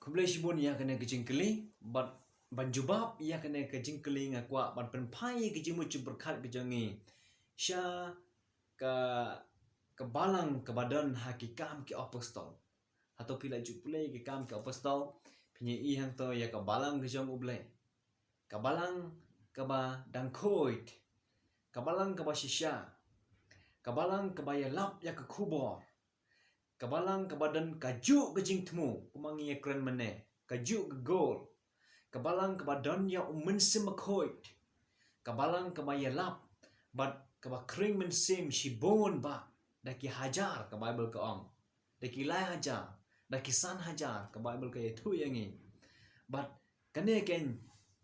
Khublei shibun ïa kane ka jingkylli, bad ban jubab ïa kane ka jingkylli nga kwah ban pynphai ïa ka jingmut jingpyrkhat ka jong ngi sha ka, ka balang kaba don ha Ki Kam ki Apostol. Hato phi la ju pule Ki Kam ki Apostol, phin ïohi hangto ïa ka balang ka jong u Blei. Ka balang kaba dang khuid, ka balang kaba shisha, ka balang kaba ïalap ïa ka khubor, ka balang kaba don kajuh ka jingthmu, kumba ngi ïa kren mynne, kajuh ka gol, ka balang kaba don ïa u Mynsiem Bakhuid, ka balang kaba ïalap bad kaba khring mynsiem shibun bah, da ki hajar, ka Baibl ka ong, da ki lai hajar, da ki san hajar, ka Baibl ka ïathuh ïa ngi. Bad kane keiñ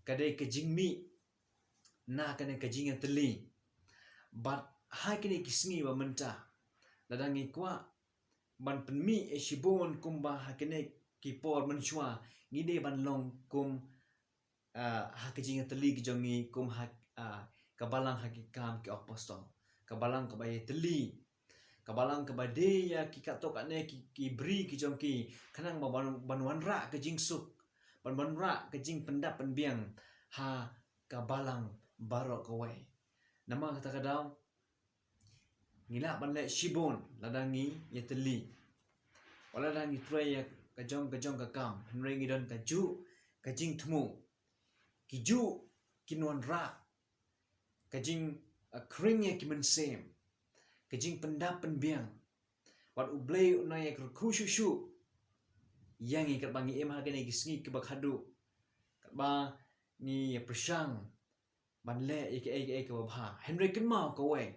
ka dei ka jingmih na kane ka jingïatylli. Bad ha kine ki sngi ba mynta, lada ngi kwah ban pynmih ïa shibun kumba ha kine ki por mynshuwa, ngi dei ban long kum, ah, ha ka jingïatylli ka jong ngi kum ha, ah, ka balang ha Ki Kam ki Apostol, ka balang kaba ïatylli, Ka balang kaba die ïa ki katto katne ki, ki bri ki jong ki, khnang ba ban, ban wanrah ka jingsuk, ban wanrah ka jingpyndap pynbiang ha ka balang baroh kawei. Namar kata ka daw, ngi lah ban leh shibun lada ngi ïatylli, wat lada ngi trei ïa ka jong ka jong ka kam, hynrei ngi don kajuh ka jingthmu, kijuh ki nongrah, ka jing, uh, khring ïa ki mynsiem, ka jingpyndap pynbiang. Bad U Blei un nang ïakyrkhu shuh shuh ïa ngi katba ngi im ha kine ki sngi kiba khadduh, katba ngi ïapyrshang ban leh ïa kiei kiei kiba bha. Hynrei kynmaw kawei,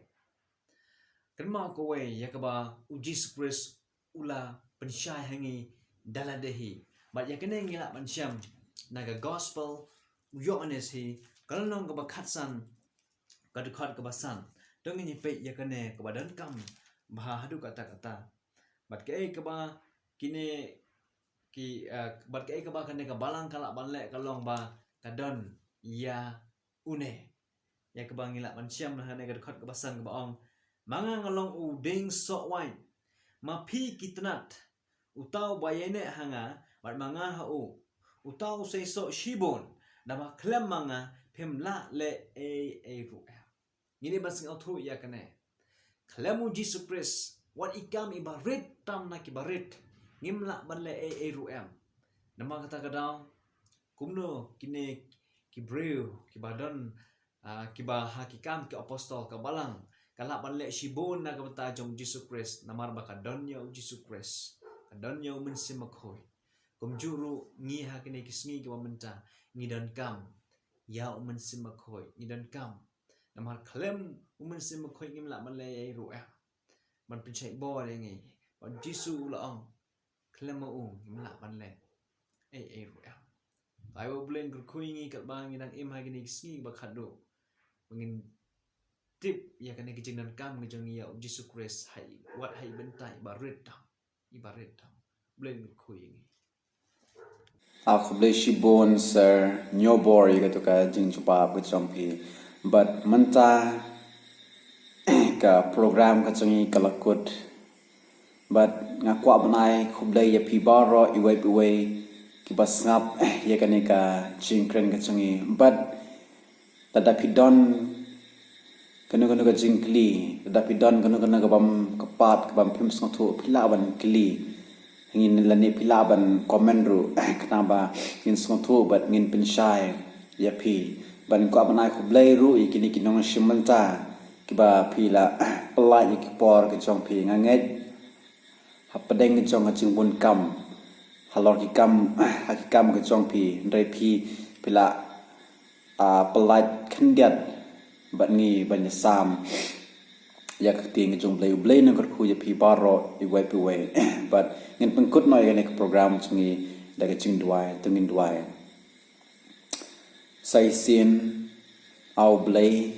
kynmaw kawei ïa kaba U Jisu Khrist u la pynshai ha ngi da lade hi. Bad ïa kane ngi lah ban shem na ka Gospel u Ïoannis hi, ka lynnong kaba khatsan, ka dkhot kaba san. To ngin ïa peit ïa kane kaba donkam bha haduh katta katta. Bad kaei kaba kine ki, eh, bad kaei kaba kane ka balang ka lah ban leh ka long ba ka don ïa une. Ïa kaba ngi lah ban shem na kane ka dkhot kaba san kaba ong, ma nga nga long u dieng soh waiñ, ma phi ki tnat, uta uba ïaineh ha nga, bad ma nga ha u, uta u seisoh shibun, naba khlem ma nga phim lah leh ei ei ruh em. Ngin ïa ban sngewthuh ïa kane. Khlem U Jisu Khrist, wat i kam iba rit tam na kiba rit, ngim lah ban leh ei ei ruh em. Namar kata ka daw, kumno kine ki briew kiba don, ah, kiba ha ki Kam ki Apostol, ka balang ka lah ban leh shibun na ka bynta jong U Jisu Khrist, namar ba ka don ïa U Jisu Khrist, ka don ïa U Mynsiem Bakhuid. Kumjuh ruh ngi ha kine ki sngi kiba mynta ngi donkam ïa U Mynsiem Bakhuid, ngi donkam. Namar khlem U Mynsiem Bakhuid ngim lah ban leh ei ruh em. Ban pynshait bor ïa ngi. Bad U Jisu u la ong, khlem ma u ngim lah ban leh ei ei ruh em. Ai ba U Blei un kyrkhu ïa ngi katba ngi dang im ha kine ki sngi ba khadduh, ba ngin tip ïa kane ka jingdonkam ka jong ngi ïa U Jisu Khrist ha i, wat ha i bynta iba rit tam, iba rit tam. U Blei un kyrkhu ïa ngi. Ah, khublei shibun Sir Ñiewbor ïa kato ka jingjubab ka jong phi. Bad mynta ka program ka jong ngi ka la kut. Bad nga kwah ban ai khublei ïa phi baroh iwei pa iwei kiba sngap ïa kane ka jingkren ka jong ngi. Bad lada phi don kano kano ka jingkylli, lada phi don kano kano ka bym kyrpad, ka bym phim sngewthuh, phi lah ban kylli. Ngin lane phi lah ban comment ruh, khnang ba ngin sngewthuh bad ngin pynshai ïa phi. Bad nga kwah ban ai khublei ruh ïa kine ki nongshim bynta kiba phi la pynlait ïa ki por ka jong phi. Nga ngeit hapdeng ka jong ka jingbun kam, halor ki kam, ha ki kam ka jong phi, hynrei phi, phi la, ah, pynlait khyndiat bad ngi ban ïasam ïa ka ktien ka jong U Blei. U Blei un kyrkhu ïa phi baroh iwei pa iwei. Bad ngin pynkut noh ïa kane ka program jong ngi da ka jingduwai, to ngin duwai. Sa shisien, A U Blei,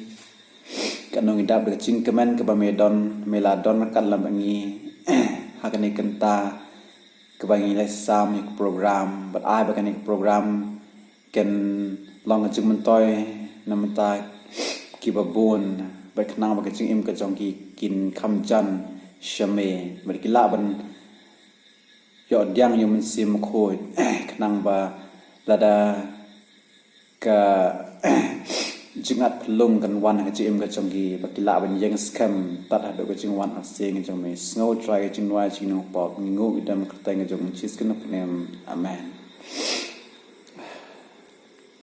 katno ngi dap da ka jingkmen kaba me don, me la don ryngkat lem bad ngi ha kane ka kynta kaba ngi la sam ïa ka program, bad ai ba kane ka program kan long ka jingmyntoi na bynta kiba bun, bad khnang ba ka jingim ka jong ki kin kham jan sha me, bad ki lah ban ïoh pdiang ïa U Mynsiem Bakhuid, khnang ba lada ka jingat phyllung kan wan ha ka jingim ka jong ki, ba ki lah ban ïeng skhem tad haduh ka jingwan arsien ka jong me. Sngew Trai ka jingduwai jong ngi, pop ngi nguh ïa ka kyrteng ka jong U Jisu Khrist. Amen.